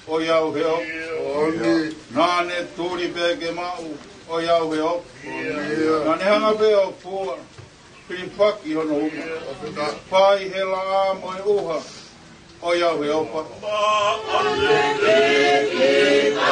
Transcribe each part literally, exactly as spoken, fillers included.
ʻOiauē ʻofa. Naʻa ne tuli pē ke maʻu, ʻoiauē ʻofa. Naʻa ne hanga pē ʻo fua, hilifaki hono uma. Fai he laʻā mo e ʻuha, ʻoiauē ʻofa. Veesi fā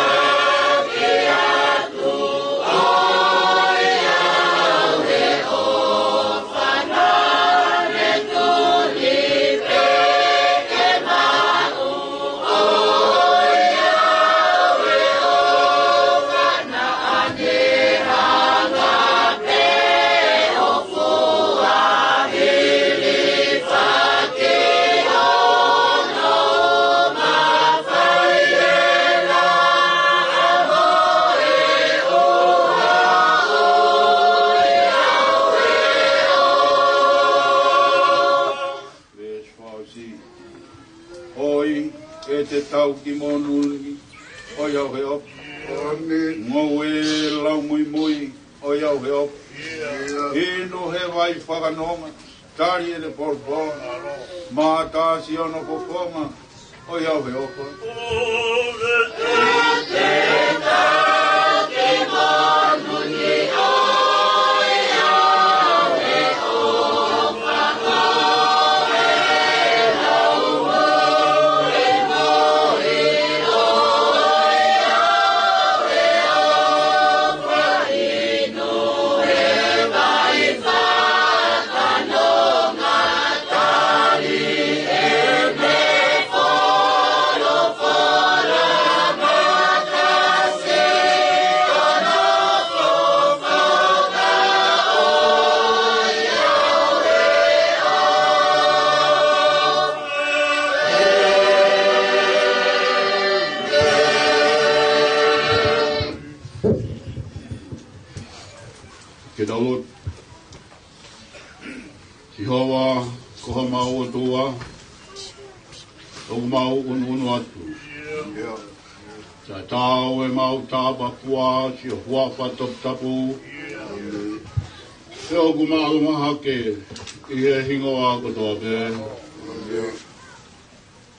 ʻo e siʻi. ʻOi, ʻe te tau ki monū ni, ʻoiauē ʻofa. Ngoue lau muimui, ʻoiauē ʻofa. Inu he vai fakanonga, tali ʻene polofola, mātasi hono fofonga, ʻoiauē ʻofa. Ke tau lotu. Sihova, ko homau ʻOtua, ʻoku mau ʻunuʻunu atu. Tatau ʻemau tāpuaki ki ho huafa toputapu, he ʻoku māʻolunga hake ʻi he hingoa kotoa pē.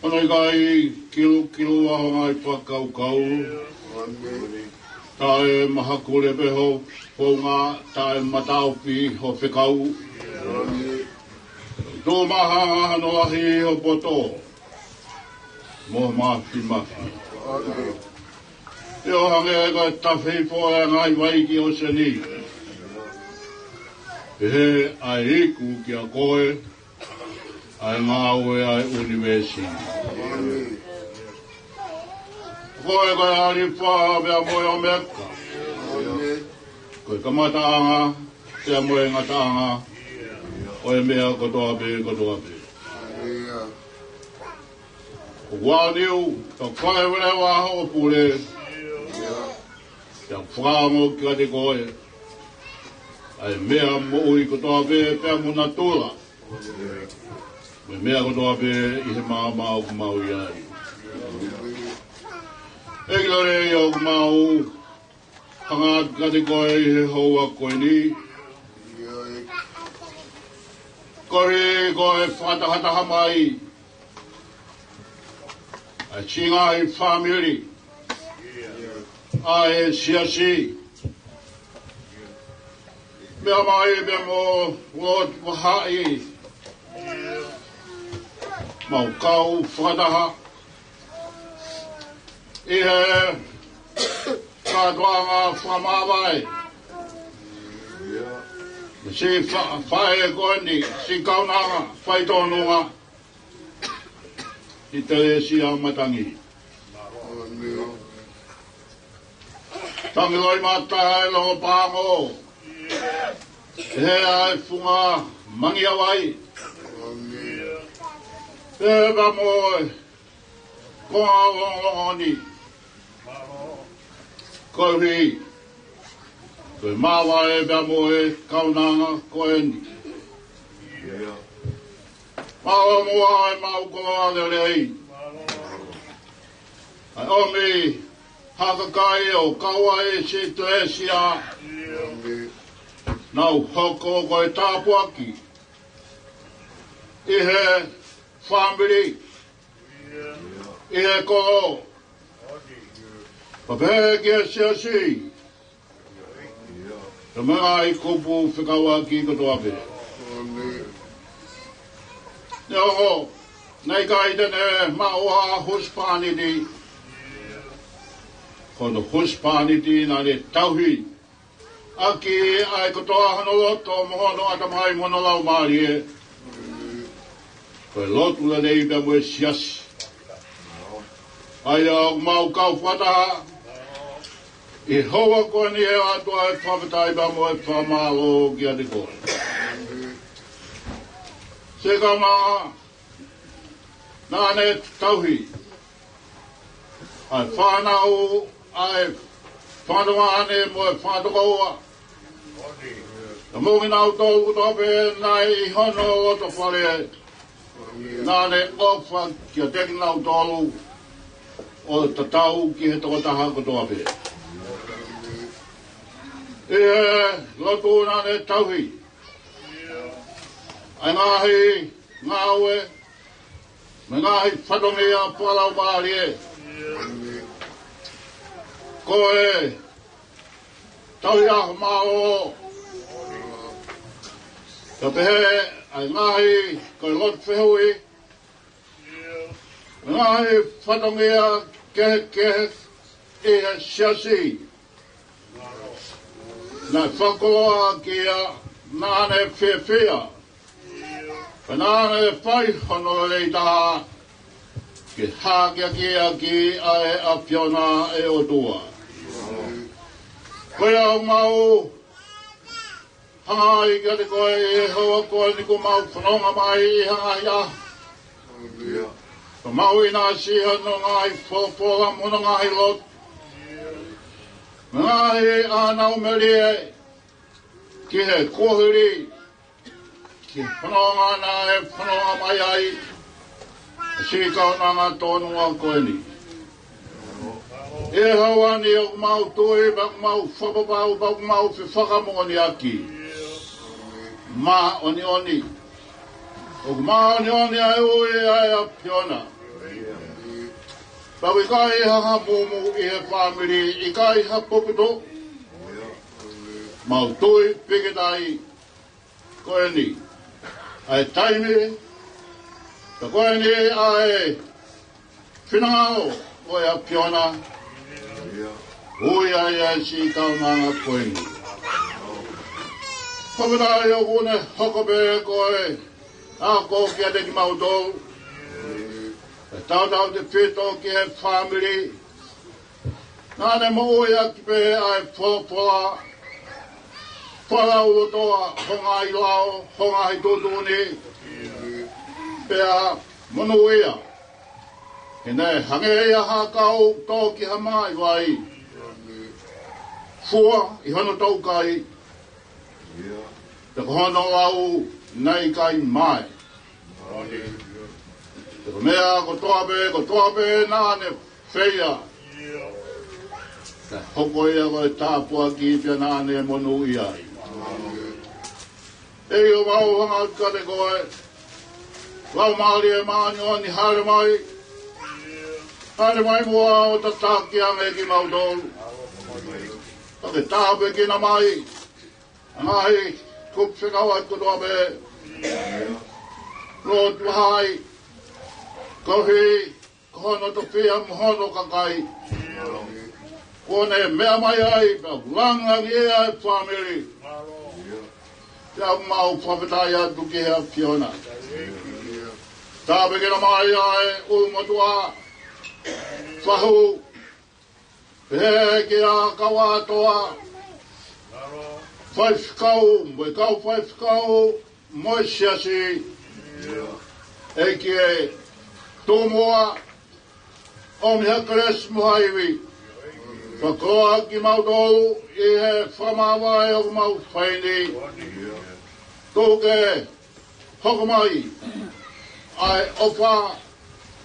Hono ʻikai kilukilu ʻa ho ngaahi fakakaukau. Taʻemahakule pē ho founga, taʻemataʻofi ho fekau. Tuʻu mahaʻanga hono lahi ho poto mo ho māfimafi. ʻIo, hangē ko e tafe hifo ʻa e ngaahi vai ki ʻōseni, pehē ʻa e iku kiate koe ʻa e ngāue ʻa e ʻunivēsi. Ko koe ko e ʻAlifa pea mo e ʻOmeka. Ko e kamataʻanga pea mo e ngataʻanga ʻo e meʻa kotoa pē, kotoa pē. ʻOku ʻaoniu, ka ko e vele ʻa hoʻo pule, pea fakaongo kiate koe ʻa e meʻa moʻui kotoa pē, pea mo natula, mo e meʻa kotoa pē ʻi he maama ʻoku mau ʻi ai. ʻEiki Lelei, ʻoku mau hanga atu kiate koe ʻi he houa ko eni, koeʻuhi ko e fakatahataha mai ʻa e siʻi ngaahi fāmili ʻa e siasi, meʻa mai pea mo Lord Vahaʻi, mau kau fakataha ʻi he kātoanga fakamāvae. Siʻi fa-, faʻē ko eni, siʻi kaunanga faitōnunga ʻi Telesia Matangi. Tangi loʻimata e longo paʻanga, he ʻa e funga mangi ʻa vai, he pea mo e konga longolongo ni, koeʻuhi ko e māvae pea mo e kaunanga ko eni. Mālō muʻa ʻemau koloa lelei, ʻa e ʻomi ha kakai ʻo kau ai siʻi Telesia, nau hoko ko e tāpuaki ʻi he fāmili, ʻi he kolo, Pea pehē ki he siasi, pea mo e ngaahi kupu fekauʻaki kotoa pē. Neongo naʻe ʻikai te ne maʻu ha husepāniti, ko hono husepāniti naʻa ne tauhi ʻaki ʻa e kotoa hono loto mo hono ʻatamai mo hono laumālie, ko e lotu lelei pea mo e siasi. ʻA ia ʻoku mau kau fakataha ʻi he houa ko eni ʻe ʻOtua, ʻe fakafetaʻi pea mo e fakamālō kiate koe. Siʻi kaunanga, naʻa ne tauhi ʻa e fānau, ʻa e fanga tuongaʻane mo e fanga tokoua, pea mo kinautolu kotoa pē naʻe ʻi hono loto fale, naʻa ne ʻofa kiate kinautolu ʻo tatau ki he tokotaha kotoa pē. ʻI he lotu naʻa ne tauhi ʻa e ngaahi ngāue mo e ngaahi fatongia fakalaumālie. Ko e tauhi ʻa e mālō, ka pehē ʻa e ngaahi, ko e lotu fehuʻi, mo e ngaahi fatongia kehekehe ʻi he siasi, naʻe fakakoloa ʻaki ia, naʻa ne fiefia, pea naʻa ne fai hono lelei taha ke hākeakiʻi ʻaki ʻa e ʻAfiona ʻe ʻOtua. Ko ia ʻoku mau hanga ai kiate koe ʻi he houa ko eni kuo mau fononga mai ʻi he ngaahi ʻaho, pea mau ʻinasi ʻi hono ngaahi folofola mo hono ngaahi lotu. Ngaahi ʻānau melie ki he kuohili, ki he fononga naʻe fononga mai ai ʻa e siʻi kaunanga tōnounou ko eni. ʻI he houa ni ʻoku mau tui, pea ʻoku mau fakapapau, pea ʻoku mau fefakamoʻoniʻaki, māʻoniʻoni. ʻOku māʻoniʻoni ʻa e ui ʻa e ʻAfiona. Pea ʻoku ʻikai ha hamumu ʻi he fāmili, ʻikai ha puputuʻu. Mau tui pīkitai ko eni ʻa e taimi, pea ko eni ʻa e finangalo ʻo e ʻAfiona, ui ai ʻa e siʻi kaunanga ko eni. Fakafetaʻi ʻoku ne hoko pē ko e ako kiate kimautolu, ʻa e tautautefito ki he fāmili. Naʻa ne moʻui ʻaki pē ʻa e folofola, fakalaulauloto ʻa ho ngaahi lao, ho ngaahi tuʻutuʻuni, pea monūʻia. He naʻe hangē ia ha kau tō ki ha maʻi vai, fua ʻi hono taukai, pea ko hono lau naʻe ʻikai mae. Pea ko e meʻa kotoa pē, kotoa pē naʻa ne feia, naʻe hoko ia ko e tāpuaki pea naʻa ne monūʻia ai. ʻEiki, ʻoku mau hanga atu kiate koe, Laumālie Māʻoniʻoni, hāʻele mai. Hāʻele mai muʻa ʻo tataki ange kimautolu. Pea ke tāpuekina mai ʻa e ngaahi kupu fekauʻaki kotoa pē. Lotu, vahaʻa, koeʻuhi ko hono tofiʻa mo hono kakai. Kuo ne meʻa mai ai, pea ʻoku lāngilangiʻia e fāmili. Pea ʻoku mau fakafetaʻi atu ki he ʻAfiona. Tāpuekina mai ʻa e ʻulumotuʻa, fahu, pehē ki he kau ʻātoa, faifekau, mo e kau faifekau, mo e siasi. ʻEiki ē, tuku muʻa, ʻomi ha kelesi mo ha ivi. Fakakoloa kimautolu ʻi he fakamāvae ʻoku mau fai ni. Tuku ke hoko mai ʻa e ʻofa,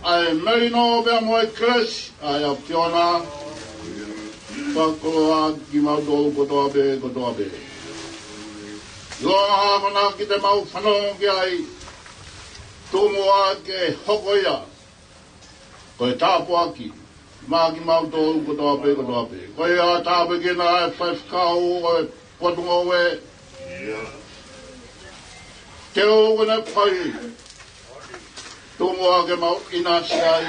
ʻa e melino pea mo e kelesi ʻa e ʻAfiona. Fakakoloa kimautolu kotoa pē, kotoa pē. ʻIlonga ha akonaki te mau fanongo ki ai, tuku muʻa ke hoko ia ko e tāpuaki maʻa kimautolu kotoa pē, kotoa pē. Ko ia tāpuekina ʻa e faifekau ʻo e potungāue. Te u ʻoua naʻa fai tuʻunga ke mau ʻinasi ai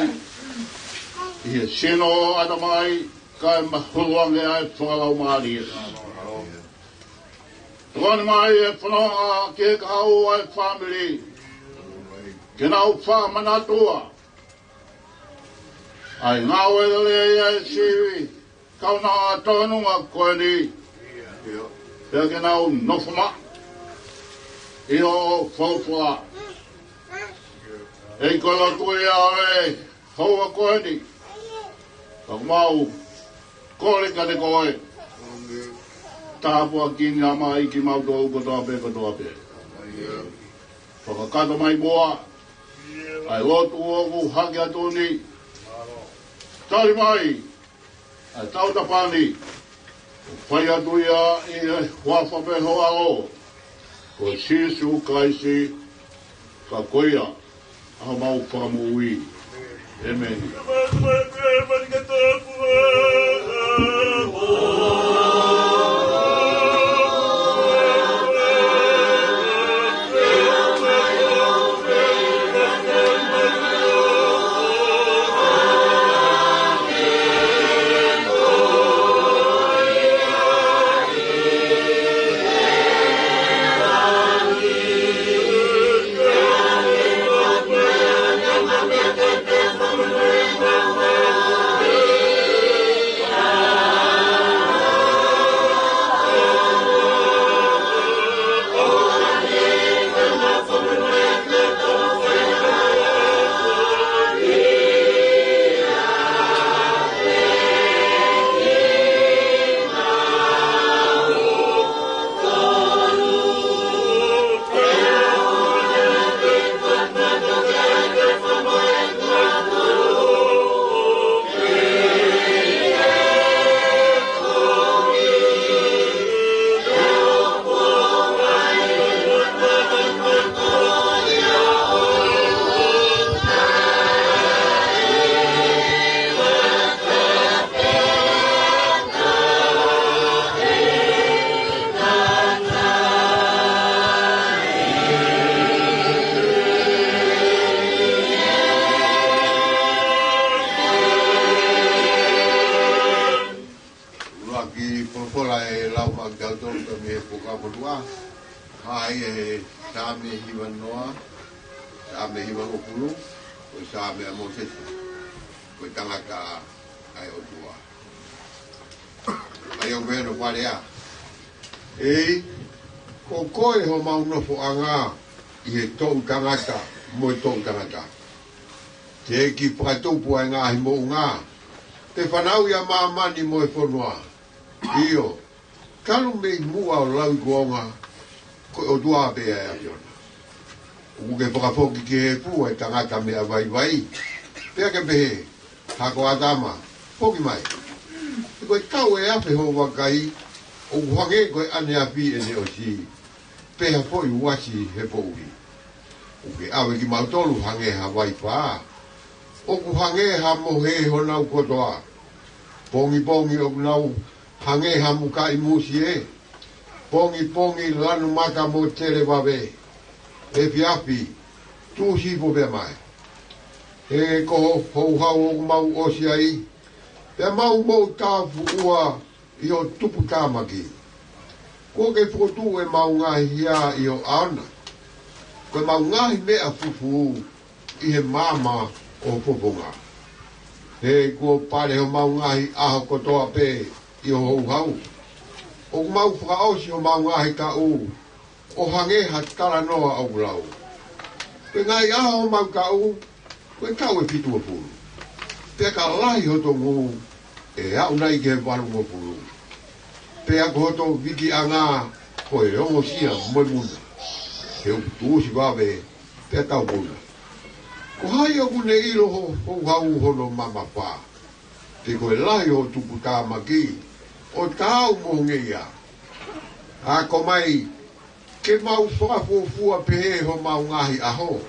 ʻi he sino ʻatamai, kae mahulu ange ʻa e fakalaumālie. Tokoni mai e fononga ke kau ʻa e fāmili ke nau fakamanatua ʻa e ngāue lelei ʻa e sivi kaunanga tōnunga ko eni. Pea ke nau nofo maʻu ʻi hoʻo folofola. ʻEiki, ko e lotu ia ʻo e houa ko eni. Ka ʻoku mau kole kiate koe, tāpuakiʻi mai kimautolu kotoa pē, kotoa pē. Fakakakato mai muʻa ʻa e lotu ʻoku hake atu ni. Tali mai ʻa e tautapa ni, ʻo fai atu ia ʻi he huafa pē ho ʻAlo ko Sīsū Kalaisi, ka ko ia ʻa homau Fakamoʻui. ʻĒmeni. ʻUluaki folofola ʻe lau maʻa kitautolu ka mei he Fuakava Motuʻa, ʻa ia ʻi he Saame hivanoa, Saame hivangofulu, ko e Saame ʻa Mōsese, ko e tangata ʻa e ʻOtua. ʻA ia ʻoku pehē hono fakalea: ʻEiki, ko koe homau nofoʻanga ʻi he toʻu tangata mo e toʻu tangata. Teʻeki fakatupu ʻa e ngaahi moʻunga, pe fanauʻi ʻa māmani mo e fonua. ʻIo, talu mei muʻa ʻo lauikuonga, ko e ʻOtua pē ʻa e ʻAfiona. ʻOku ke fakafoki ki he efu ʻa e tangata meʻa vaivai, pea ke pehē: Hako ʻĀtama, foki mai. He ko e taʻu ʻe afe hoʻo vakai, ʻoku hangē ko e ʻaneafi ʻene ʻosi, pe ha foʻi uasi he poʻuli. ʻOku ke ʻave kimautolu hangē ha vaifā, ʻoku hangē ha mohe honau kotoa. Pongipongi ʻoku nau hangē ha mukaʻi musie, pongipongi lanu mata mo tele vave. Efiafi, tuʻu sifo pea mai. He ko ho houhau ʻoku mau ʻosi ai, pea mau moʻutāfuʻua ʻi hoʻo tuputāmaki. Kuo ke fokotuʻu ʻemau ngaahi hia ʻi ho ʻaona, ko ʻemau ngaahi meʻa fufū ʻi he maama ʻo ho fofonga. He kuo pale homau ngaahi ʻaho kotoa pē ʻi ho houhau. ʻOku mau fakaʻosi homau ngaahi taʻu ʻo hangē ha talanoa ʻoku lau. Ko e ngaahi ʻaho homau taʻu, ko e taʻu ʻe fituʻa pulu. Pea ka lahi hoto ngū, ʻe aʻu nai ki he valungofulu. Pea ko hoto vikiʻanga ko e ongosia mo e muna, he ʻoku tuʻusi vave pea tau muna. Ko hai ʻoku ne ʻilo ho houhau hono mamafa, pe ko e lahi hoʻo tuputāmaki ʻo taau mo ho ngeia? Ako mai ke mau fakafuofua pehē homau ngaahi ʻaho,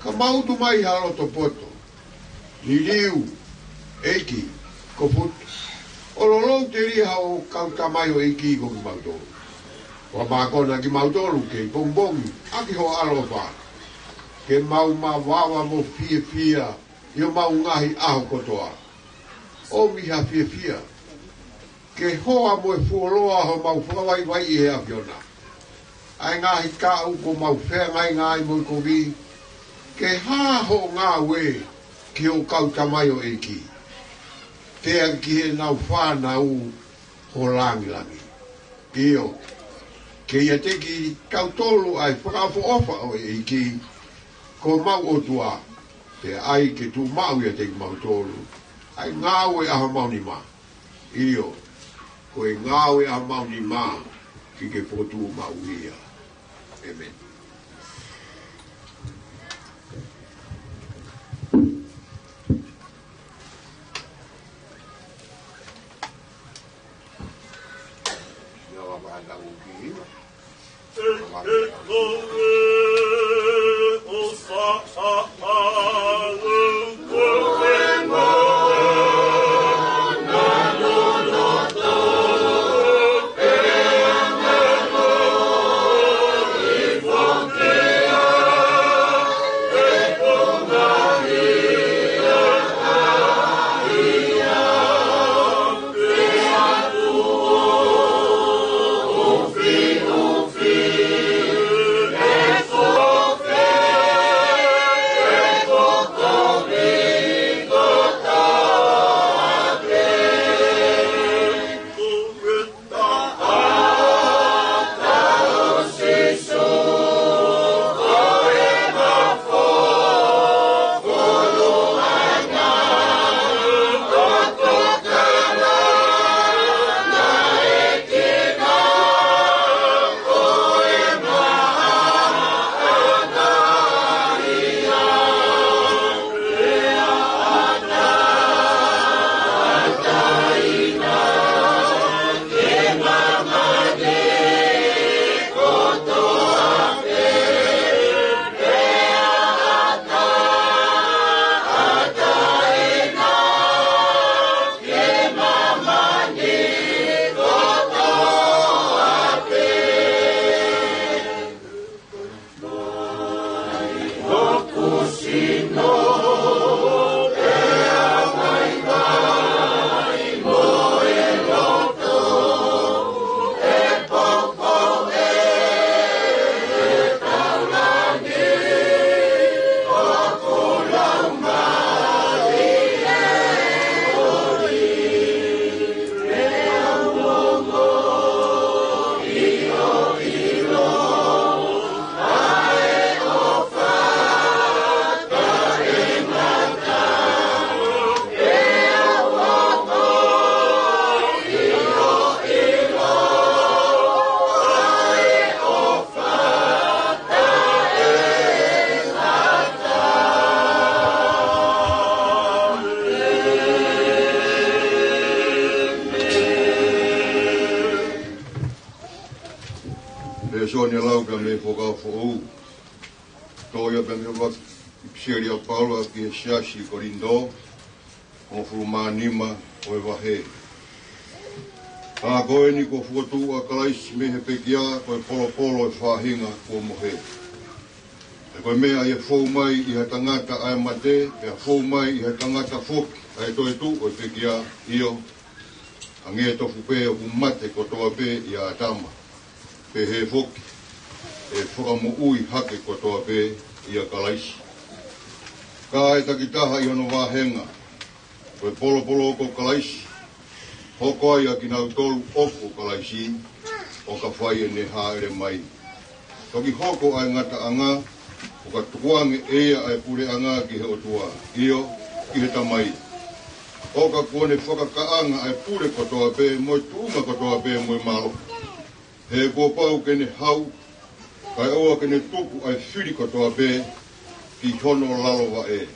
ka mau utu mai ha loto poto. Liliu, ʻEiki, ko Futa, ʻo lolou telia hoʻo kau tamaioʻeiki ko kimautolu. Ko e mākona kimautolu kei pongipongi ʻaki hoʻo ʻaloʻofa, ke mau mavava mo fiefia ʻi homau ngaahi ʻaho kotoa. ʻOmi ha fiefia ke hoa mo e fuoloa homau fakavaivaiʻi ʻe he ʻAfiona ʻa e ngaahi kaʻu kuo mau feangainga ai mo e kovi, ke hā hoʻo ngāue ki hoʻo kau tamaioʻeiki, pea ki heʻenau fānau ho langilangi. ʻIo, ke ʻiate kitautolu ʻa e fakaʻofoʻofa ʻo e ʻEiki ko homau ʻOtua, pea ʻai ke tuʻumaʻu ʻiate kimautolu ʻa e ngāue ʻa homau nima. ʻIo, ko e ngāue ʻa homau nima ke ke fokotuʻu maʻu ia. ʻĒmeni. Lēsoni ʻa e lau pea mei he Fuakava Foʻou. Toʻo ia pea mei he ʻEpisiteli ʻa Paula ki he siasi ʻi Kolinitō, hongofulu mā nima ʻo e vahe. Ka ko eni kuo fokotuʻu ʻa Kalaisi mei he pekia ko e polopolo ʻo e faʻahinga kuo mohe. He ko e meʻa ʻi he fou mai ʻi ha tangata ʻa e mate, pea fou mai ʻi ha tangata foki ʻa e toetuʻu ʻo e pekia, ʻio, hangē tofu pē ʻoku mate kotoa pē ʻia ʻĀtama, pehē foki ʻe fakamoʻui hake kotoa pē ʻia Kalaisi. Ka ʻe takitaha ʻi hono vāhenga, ko e polopolo ko Kalaisi, hoko ai ʻa kinautolu ʻoku ʻo Kalaisi, ʻo ka fai ʻene hāʻele mai. Toki hoko ʻa e ngataʻanga, ʻo ka tukuange ʻe ia ʻa e puleʻanga ki he ʻOtua, ʻio, ki he Tamai. ʻO ka kuo ne fakakaʻanga ʻa e pule kotoa pē, mo e tuʻunga kotoa pē, mo e mālohi. He kuo pau ke ne hau, kae ʻoua ke ne tuku ʻa e fili kotoa pē ki hono lalo vaʻe.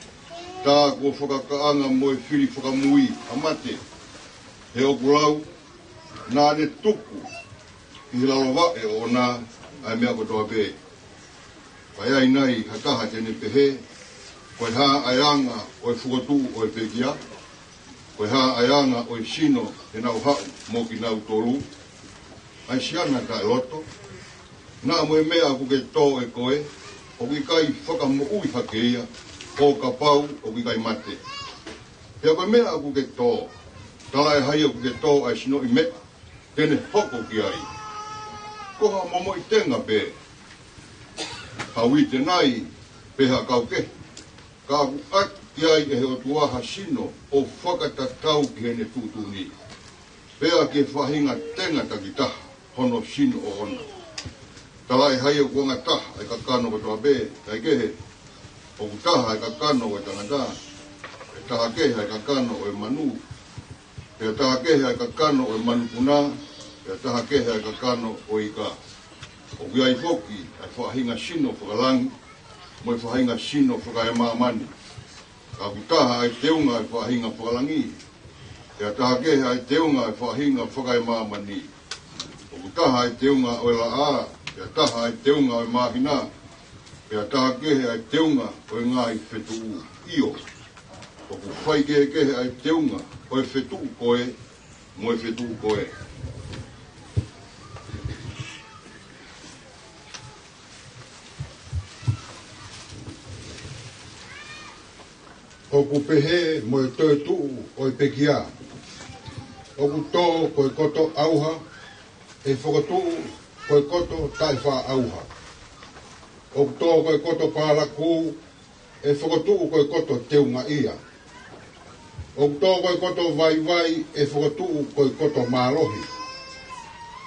Tā kuo fakakaʻanga mo e fili fakamui ʻa mate. He ʻoku lau, naʻa ne tuku ki he lalo vaʻe ʻoʻona ʻa e meʻa kotoa pē. Ka ʻi ai nai ha taha te ne pehē, ko e hā ʻa e anga ʻo e fokotuʻu ʻo e pekia? Ko e hā ʻa e anga ʻo e sino te nau haʻu mo kinautolu, ʻa e siana taʻeloto? Naʻa mo e meʻa ʻoku ke tō ʻe koe, ʻoku ʻikai fakamoʻui hake ia, ʻo kapau ʻoku ʻikai mate. Pea ko e meʻa ʻoku ke tō, talaʻehai ʻoku ke tō ʻa e sinoʻi meʻa te ne hoko ki ai. Ko ha momoʻi tenga pē, ha uitenai, pe ha kau kehe, ka ʻoku ʻatu ki ai ʻe he ʻOtua ha sino ʻo fakatatau ki heʻene tuʻutuʻuni, pea ki he faʻahinga tenga takitaha hono sino ʻoʻona. Talaʻehai ʻoku anga taha ʻa e kakano kotoa pē, kae kehe, ʻoku taha ʻa e kakano ʻo e tangata, pea taha kehe ʻa e kakano ʻo e manu, pea taha kehe ʻa e kakano ʻo e manupuna, pea taha kehe ʻa e kakano ʻo e ika. ʻOku ʻi ai foki ʻa e faʻahinga sino fakalangi mo e faʻahinga sino fakaemāmani. Ka ʻoku taha ʻa e teunga ʻo e faʻahinga fakalangi, pea taha kehe ʻa e teunga ʻo e faʻahinga fakaemāmani. ʻOku taha ʻa e teunga ʻo e laʻā, pea taha ʻa e teunga ʻo e māhina, pea taha kehe ʻa e teunga ʻo e ngaahi fetuʻu. ʻIo, ʻoku faikehekehe ʻa e teunga ʻo e fetuʻu ko ē mo e fetuʻu ko ē. ʻOku pehē mo e toetuʻu ʻo e pekia: ʻOku tō ko e koto ʻauha, ʻe fokotuʻu ko e koto taʻefaʻaʻauha. ʻOku tō ko e koto palakū, ʻe fokotuʻu ko e koto teungaʻia. ʻOku tō ko e koto vaivai, ʻe fokotuʻu ko e koto mālohi.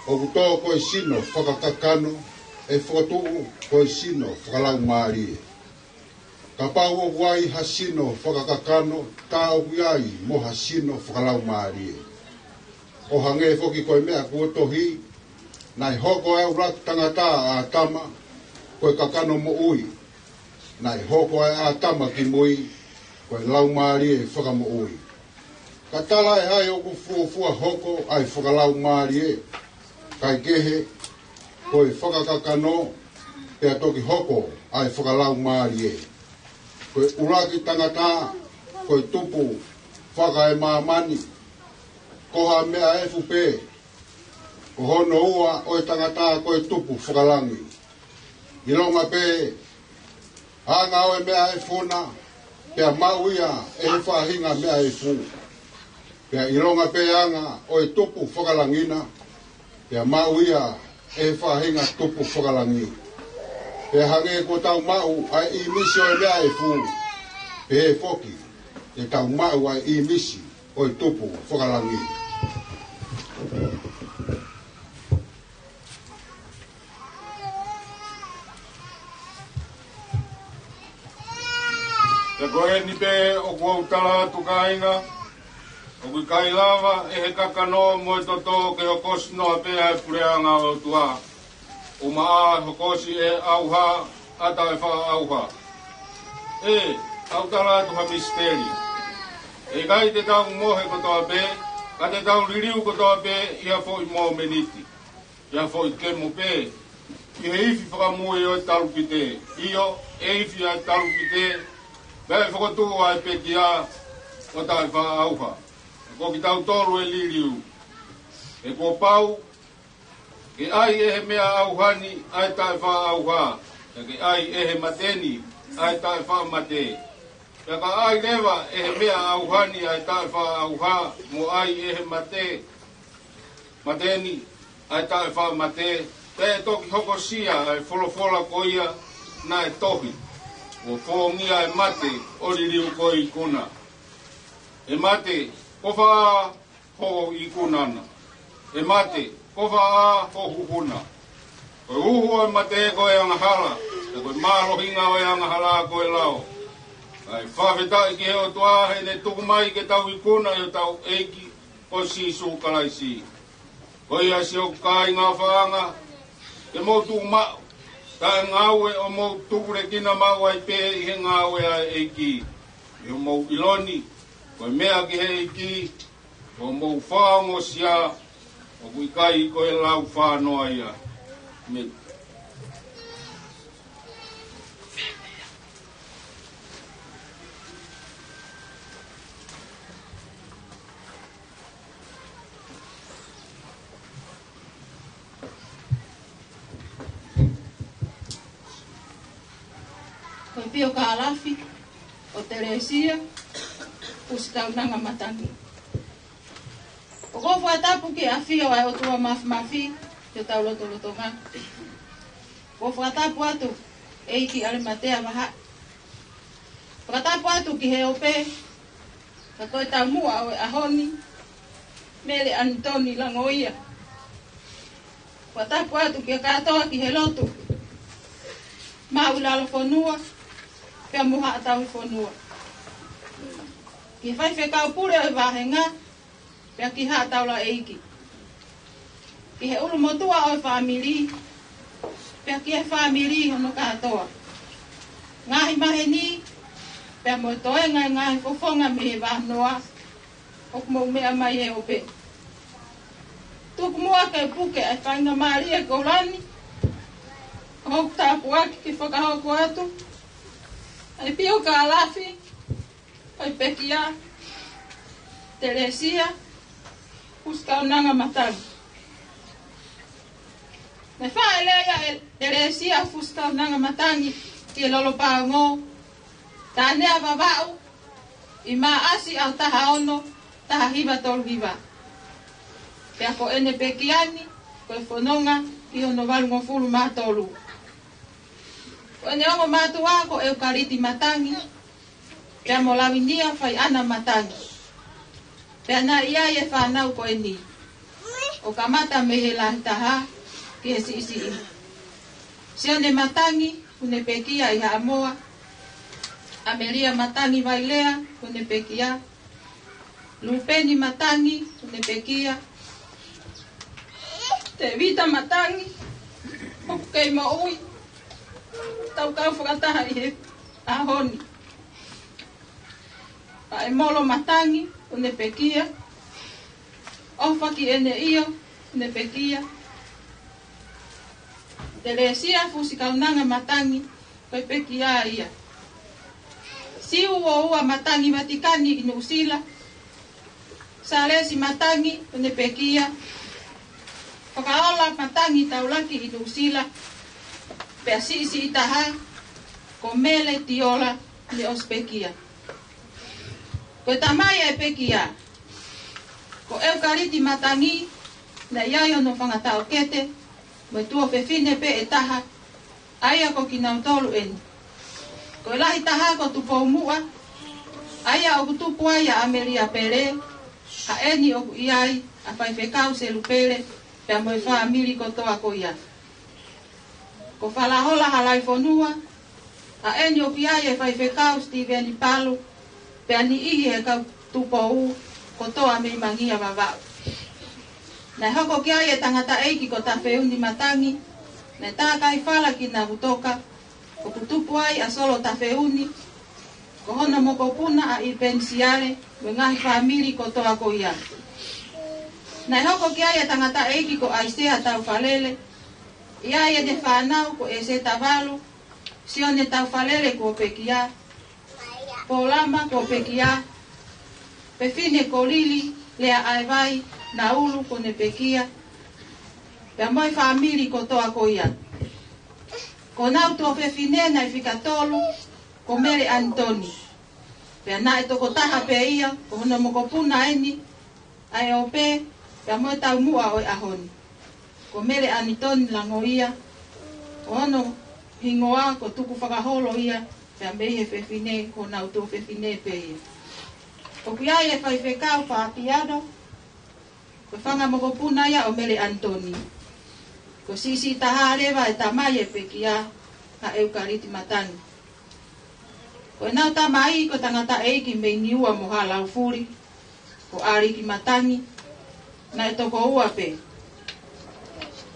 ʻOku tō ko e sino fakakakano, ʻe fokotuʻu ko e sino fakalaumālie. Kapau ʻoku ai ha sino fakakakano, tā ʻoku ʻi ai mo ha sino fakalaumālie. ʻO hangē foki ko e meʻa kuo tohi: Naʻe hoko ʻa e ʻuluaki tangata, ʻa ʻĀtama, ko e kakano moʻui. Naʻe hoko ʻa ʻĀtama kimui ko e laumālie fakamoʻui. Ka talaʻehai ʻoku fuofua hoko ʻa e fakalaumālie, kae kehe, ko e fakakakano, pea toki hoko ʻa e fakalaumālie. Ko e ʻuluaki tangata ko e tupu fakaemāmani, ko ha meʻa efu pē. Ko hono ua ʻo e tangata ko e tupu fakalangi. ʻIlonga pē anga ʻo e meʻa efu na, pea maʻu ia ʻe he faʻahinga meʻa efu. Pea ʻilonga pē anga ʻo e tupu fakalangi na, pea maʻu ia ʻe he faʻahinga tupu fakalangi. Pea hangē kuo tau maʻu ʻa e ʻīmisi ʻo e meʻa efu, pehē foki te tau maʻu ʻa e ʻīmisi ʻo e tupu fakalangi. Pea ko eni pē ʻoku ou tala atu, kāinga, ʻoku ʻikai lava ʻe he kakano mo e toto ke hokosi noa pē ʻa e puleʻanga ʻo e ʻOtua. ʻUmaʻā ʻe hokosi ʻe he ʻauha ʻa e taʻefaʻaʻauha. ʻE, ʻoku ou tala atu ha misiteli. ʻE ʻikai te tau mohe kotoa pē, ka te tau liliu kotoa pē ʻi ha foʻi momeniti, ʻi ha foʻi kemo pē, ʻi he ifi fakamui ʻo e talupite. ʻIo, ʻe ifi ʻa e talupite, pea ʻe fokotuʻu ʻa e pekia ʻo e taʻefaʻaʻauha. Ko kitautolu ʻe liliu. He kuo pau ke ʻai ʻe he meʻa ʻauha ni ʻa e taʻefaʻaʻauha, pea ke ʻai ʻe he mate ni ʻa e taʻefaʻamate. Pea ka ʻai leva ʻe he meʻa ʻauha ni ʻa e taʻefaʻaʻauha, mo ʻai ʻe he mate, mate ni ʻa e taʻefaʻamate, pea ʻe toki hokosia ʻa e folofola ko ia naʻe tohi, ʻo fōngia ʻe mate ʻo liliu ko e ikuna. ʻE mate, ko fē ʻa hoʻo ikuna na? ʻE mate, ko fē ʻa hoʻo huhu na? Ko e uhu ʻo e mate ko e angahala, pea ko e mālohinga ʻo e angahala ko e lao. Kae fakafetaʻi ki he ʻOtua heʻene tuku mai ke tau ikuna ʻi hotau ʻEiki ko Sīsū Kalaisi. Ko ia, siʻoku kāinga ʻofaʻanga, ke mou tuʻu maʻu, taʻe ngāue ʻo mou tupulekina maʻu ai pē ʻi he ngāue ʻa e ʻEiki, ʻi hoʻomou ʻilo ni ko e meʻa ki he ʻEiki, ʻo mou fakaongosia, ʻoku ʻikai ko e laufā noa ia. ʻĒmeni. ʻAfio Kalafi ʻo Telesia Fusi Kaunanga Matangi. ʻOku ou fakatapu ki he ʻafio ʻa e ʻOtua Mafimafi ʻi hotau lotolotonga. ʻOku ou fakatapu atu ʻEiki ʻAlematea Vahaʻi. Fakatapu atu ki he ope, ka ko e taumuʻa ʻo e ʻaho ni, Mele ʻAnitoni Langoia. Fakatapu atu ki he kātoa ki he lotu, Maʻulalo Fonua, pea mo Haʻa Tauhi Fonua. Ki he faifekau pule ʻo e vāhenga, pea ki Haʻa Taulaʻeiki. Ki he ʻulumotuʻa ʻo e fāmili, pea ki he fāmili hono kātoa. Ngaahi maheni, pea mo e toenga e ngaahi fofonga mei he vānoa, ʻoku mou meʻa mai he ope. Tuku muʻa ke puke ʻa e faingamālie koula ni, ʻoku tāpuaki ke fakahoko atu ʻa e pio Kalafi ʻo e pekia Telesia Fusi Kaunanga Matangi. Naʻe faʻa lea ʻa Telesia Fusi Kaunanga Matangi ki he Lolo Paongo, Tānea Vavaʻu, ʻi Maʻasi ʻaho taha ono, taha hiva tolu hiva. Pea ko ʻene pekia ni, ko e fononga ki hono valungofulu mā tolu. Ko ʻene ongo mātuʻa ko ʻEukaliti Matangi, pea mo Lavinia Faiʻana Matangi. Pea naʻe ʻi ai e fānau ko eni, ʻo kamata mei he lahi taha ki he siʻisiʻi. Sione Matangi, ʻoku ne pekia ʻi Haʻamoa. ʻAmelia Matangi Vailea, ʻoku ne pekia. Lupeni Matangi, ʻoku ne pekia. Tevita Matangi, ʻoku kei moʻui, tau kau fakataha ʻi he ʻaho ni. ʻAemolo Matangi, ʻoku ne pekia. ʻOfakiʻeneʻio, ʻoku ne pekia. Telesia Fusi Kaunanga Matangi, ko e pekia ia. Siuoua Matangi Vatikani ʻi Nuʻusila. Salesi Matangi, ʻoku ne pekia. Fakaola Matangi Taulaki ʻi Nuʻusila. Pea siʻisiʻi taha, ko Mele Tiola, ʻoku ne ʻosi pekia. Ko e tamai ʻa e pekia, ko ʻEukaliti Matangi, naʻe ʻi ai hono fanga taʻokete mo e tuofefine pē ʻe taha, ʻa ia ko kinautolu eni. Ko e lahi taha ko Tupoumuʻa, ʻa ia ʻoku tupu ai ʻa ʻAmelia Pele, ʻa eni ʻoku ʻi ai ʻa Faifekau Selu Pele, pea mo e fāmili kotoa ko ia. Ko Falahola Halaifonua, ʻa eni ʻoku ʻi ai e Faifekau Sitiveni Palu, pea niʻihi he kau Tupou kotoa mei Mangia Vavaʻu. Naʻe hoko ki ai e tangataʻeiki ko Tafeuni Matangi, naʻe tākai fala ki Navutoka, ʻoku tupu ai ʻa Solo Tafeuni, ko hono mokopuna ʻa ʻIpenisiale, mo e ngaahi fāmili kotoa ko ia. Naʻe hoko ki ai e tangataʻeiki ko ʻAisea Taufalele, ʻi ai ʻene fānau ko ʻEseta Valu, Sione Taufalele kuo pekia, Polama kuo pekia, fefine ko Lili Lea ʻAevai Naulu ʻoku ne pekia, pea mo e fāmili kotoa ko ia. Ko honau tuofefine naʻe fika tolu, ko Mele ʻAnitoni. Pea naʻe tokotaha pē ia, ko hono mokopuna eni, ʻa e ope, pea mo e taumuʻa ʻo e ʻaho ni. Ko Mele ʻAnitoni Langoia, ko hono hingoa ko Tukufakaholo ia, pea mei he fefine, ko honau tuofefine pē ia. ʻOku ʻi ai e Faifekau Fapiano, ko e fanga mokopuna ia ʻo Mele ʻAnitoni. Ko e siʻisiʻi taha leva e tamai e pekia, ʻa ʻEukaliti Matangi. Ko ʻenau tamai ko e tangataʻeiki mei Niua mo Halaufuli, ko ʻAliki Matangi, naʻe toko ua pē.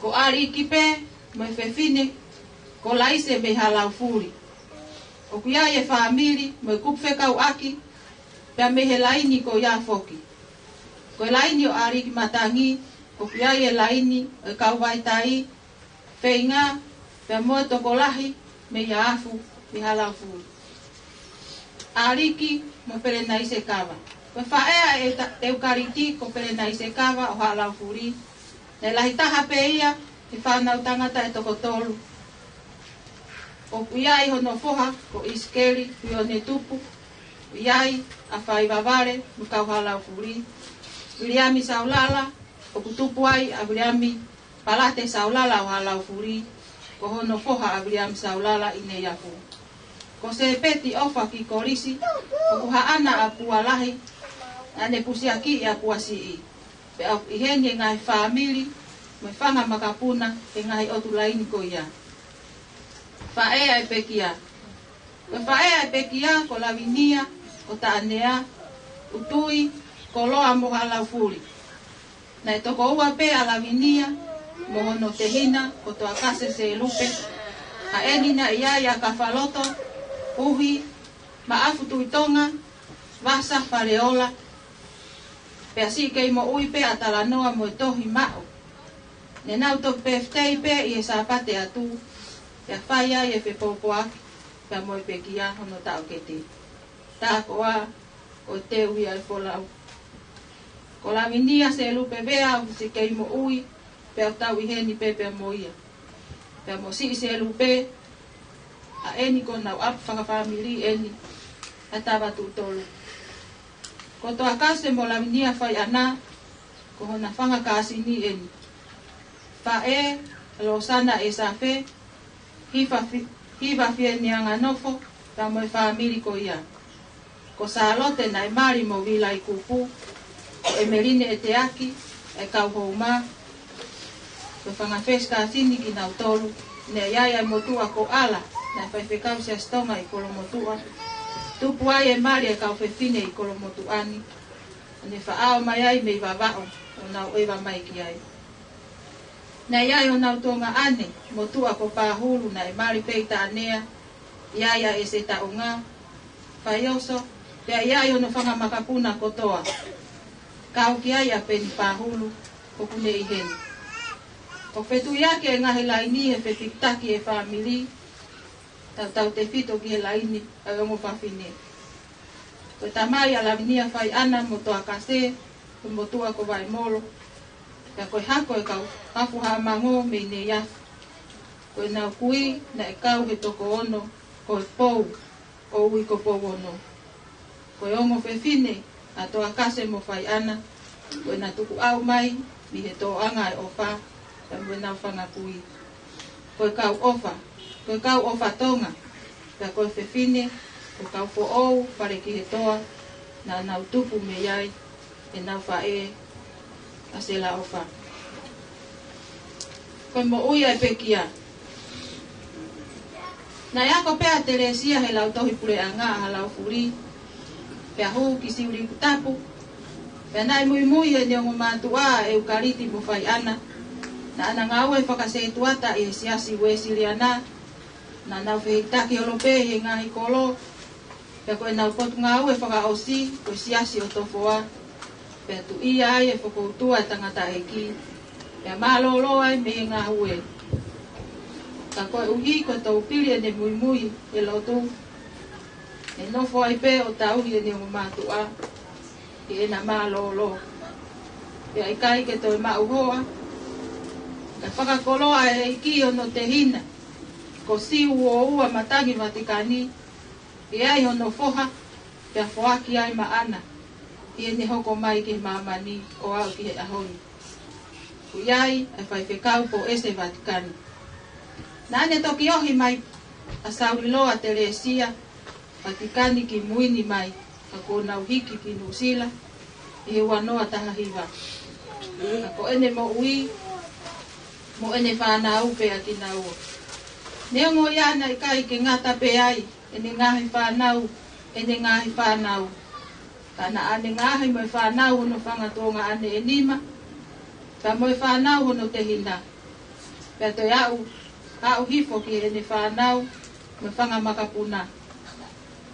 Ko ʻAliki pē mo e fefine, ko Laise mei Halaufuli. ʻOku ʻi ai e fāmili mo e kupu fekauʻaki, pea mei he laini ko ia foki. Ko e laini ʻo ʻAliki Matangi, ʻoku ʻi ai e laini ʻo e kau Vaitai, Feinga, pea mo e tokolahi mei Afu, mei Halaufuli. ʻAliki mo Pelenaise Kava. Ko e faʻē ʻa e ta-, ʻEukaliti ko Pelenaise Kava ʻo Halaufuli. Naʻe lahi taha pē ia, he fānau tangata ʻe toko tolu. ʻOku ʻi ai hono foha ko ʻIsikeli Huionetupu, ʻi ai ʻa Faivavale mo Kauhalaufuli. Viliami Saulala, ʻoku tupu ai ʻa Viliami Palate Saulala ʻo Halaufuli, ko hono foha ʻa Viliami Saulala ʻi Neiafu. Ko Sepeti ʻOfa ki Kolisi, ʻoku haʻana ʻa Pualahi, naʻa ne pusiakiʻi ʻa Puasiʻi. Pea ʻoku ʻi heni e ngaahi fāmili mo e fanga makapuna he ngaahi ʻotu laini ko ia. Faʻē ʻa e pekia. Ko e faʻē ʻa e pekia ko Lavinia, ko Taʻanea, Utui, Koloa mo Halaufuli. Naʻe tokoua pē ʻa Lavinia mo hono tehina ko Toakase Selupe. Ka ʻeni naʻe ʻi ai ʻa Kafaloto, Uhi, Maʻafu Tuʻi Tonga, Vasa Faleola, pea siʻi kei moʻui pē ʻa Talanoa mo e Tohi Maʻu. Ne nau toki pēfitei pē ʻi he Sāpate Atu, pea fai ai e fepōpoaki pea mo e pekia hono taʻokete. Tā koā ʻoku teu ia ʻe Folau. Ko Lavinia Selupe Vea ʻoku siʻi kei moʻui, pea ʻoku tau ʻi heni pē pea mo ia. Pea mo siʻi Selupe, ʻa ʻeni ko honau ʻapi fakafāmili ʻeni ʻa Tavatuʻutolu. Ko Toakase mo Lavinia Faiʻana, ko hona fanga kāsini ʻeni. Faʻē, Losana ʻEsafe, Hiva Fi-, Hiva Fiene Anganofo, pea mo e fāmili ko ia. Ko Sālote naʻe mali mo Vilai Kupu, ko ʻEmeline ʻEteaki, ʻa e kau houma, ko e fanga fesi kāsini kinautolu, naʻe ʻi ai ʻa e motuʻa ko ʻAla, naʻe faifekau Siasi Tonga ʻi Kolomotuʻa, tupu ai e mali ʻa e kau fefine ʻi Kolomotuʻa ni, ʻo ne faʻao mai ai mei Vavaʻu, ʻo nau ʻeva mai ki ai. Naʻe ʻi ai honau tuongaʻane, motuʻa ko Pahulu naʻe mali pē ʻi Taʻanea, ʻi ai ʻa ʻEse Taʻunga, Faioso, pea ʻi ai hono fanga makapuna kotoa. Kau ki ai ʻa Peni Pahulu, ʻoku ne ʻi heni. ʻOku fetuiaki e ngaahi laini he fepikitaki e fāmili, tautautefito ki he laini ʻa e ongo fafine. Ko e tamai ʻa Lavinia Faiʻana mo Toakase, ko e motuʻa ko Vaimolo. Pea ko e hako e kau Hafu Haʻamango mei Neiafu. Ko ʻenau kui naʻe kau he toko ono, ko e pou, ʻo ui ko Pouono. Ko e ongo fefine ʻa Toakase mo Faiʻana, ko ʻena tukuʻau mai mei he tōʻanga ʻo e ʻofa, pea mo ʻenau fanga kui. Ko e kau ʻofa, ko e kau ʻofa Tonga, pea ko e fefine, ko e kau foʻou, Falekihetoa, naʻa nau tupu mei ai, ʻenau faʻē, ʻa Sela ʻOfa. Ko e moʻui ʻa e pekia. Naʻe ako pē ʻa Telesia he lautohi puleʻanga ʻa Halaufuli, pea hū ki Siulikutapu, pea naʻe muimui heʻene ongo mātuʻa ʻa ʻEukaliti mo Faiʻana, naʻa na ngāue fakasetuata ʻi he Siasi Uēsiliana, naʻa nau fehikitaki holo pē he ngaahi kolo, pea ko ʻenau potungāue fakaʻosi, ko e Siasi ʻo Tofoa, pea tuʻia ai e fokoutua e tangataʻeiki, pea mālōlō ai mei he ngāue. Ka koeʻuhi ko e toupili ʻene muimui he lotu, ʻe nofo ai pē ʻo tauhi ʻene ongo mātuʻa, ʻi heʻena mālōlō. Pea ʻikai ke toe maʻu hoa, ka fakakoloa ʻe he ʻEiki hono tehina, ko Siu ʻo Ua Matangi Vatikani, ʻi ai hono foha, pea foaki ai maʻana, ʻi heʻene hoko mai ki māmani ʻo aʻu ki he ʻaho ni. ʻOku ʻi ai ʻa e faifekau Poese Vatikani. Naʻa ne toki ohi mai ʻa Sauliloa Telesia Vatikani ki mui ni mai, ka kuo nau hiki ki Nuʻusila ʻi he ua noa taha hiva. Ka ko ʻene moʻui mo ʻene fānau pē ʻa kinaua. Neongo ia naʻe ʻikai ke ngata pē ai ʻene ngaahi fānau, ʻene ngaahi fānau. Ka naʻa ne ngaohi mo e fānau hono fanga tuongaʻane ʻe nima, pea mo e fānau hono tehina. Pea toe aʻu, aʻu hifo ki heʻene fānau mo e fanga makapuna.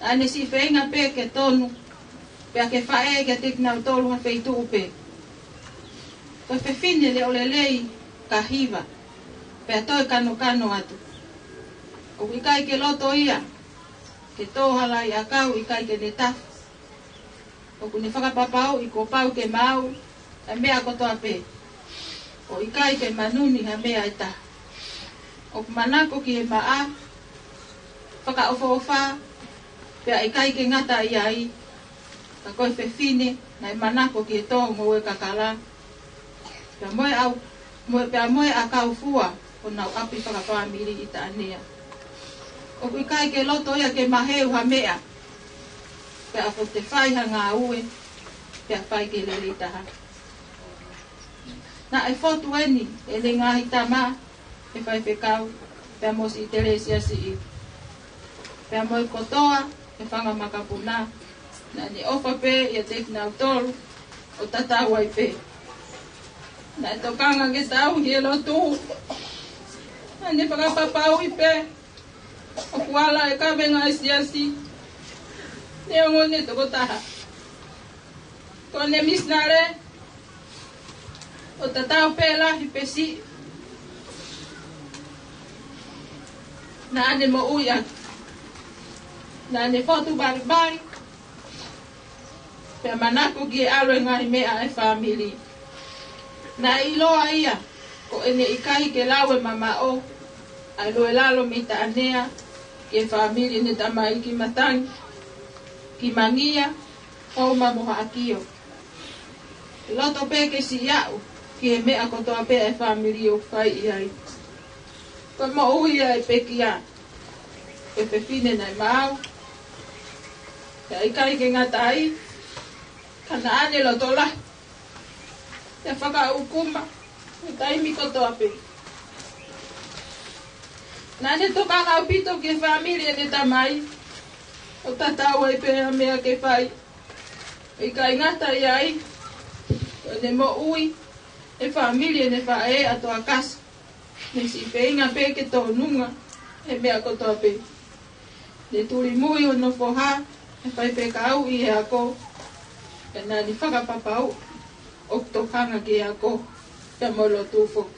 Naʻa ne siʻi feinga pē ke tonu, pea ke faʻē kiate kinautolu ha feituʻu pē. Ko e fefine leʻo lelei ka hiva, pea toe kanokano atu. ʻOku ʻikai ke loto ia ke tō ha lai ʻakau ʻikai ke ne tafu. ʻOku ne fakapapauʻi kuo pau ke maau ʻa e meʻa kotoa pē, ʻo ʻikai ke manuni ha meʻa ʻe taha. ʻOku manako ki he maʻa, fakaʻofoʻofa, pea ʻikai ke ngata ʻi ai, ka ko e fefine naʻe manako ki he tō ngoue kakala, pea mo e ʻau, mo e, pea mo e ʻakau fua ʻo honau ʻapi fakafāmili ʻi Taʻanea. ʻOku ʻikai ke loto ia ke maheu ha meʻa, pea ʻoku te fai ha ngāue, pea fai ke lelei taha. Naʻe fotu eni ʻene ngaahi tama, ʻe faifekau, pea mo siʻi Telesia siʻi, pea mo e kotoa e fanga makapuna, naʻa ne ʻofa pē ʻiate kinautolu ʻo tatau ai pē. Naʻe tokanga ke tauhi e lotu. Naʻa ne fakapapauʻi pē ʻoku ala e kavenga ʻa e siasi, neongo ʻene tokotaha. Ko ʻene misinale, ʻo tatau pē lahi pe siʻi, naʻa ne moʻui ʻaki. Naʻa ne fotu balibali, pea manako ki he ʻalu e ngaahi meʻa ʻa e fāmili. Naʻe ʻiloa ia ko ʻene ʻikai ke lau e mamaʻo ʻa e lue lalo mei Taʻanea ki he fāmili ʻene tamai ki Matangi, ki Mangia, Houma mo Haʻakio. Loto pē ke siʻi aʻu ki he meʻa kotoa pē ʻa e fāmili ʻoku fai ʻi ai. Ko e moʻui ʻa e pekia, ko e fefine naʻe maau, pea ʻikai ke ngata ai, ka naʻa ne loto lahi, pea fakaʻukuma he taimi kotoa pē. Naʻa ne tokanga ʻaupito ki he fāmili ʻene tamai, ʻo tatau ai pē ha meʻa ke fai. ʻIkai ngata ʻi ai, ko ʻene moʻui e fāmili ʻene faʻē ʻa Toakasi, ne siʻi feinga pē ke tōnunga he meʻa kotoa pē. Ne tulimui hono foha ʻe faifekau ʻi he ako, pea naʻa ne fakapapauʻi ʻoku tokanga ki he ako, pea mo e lotu foki.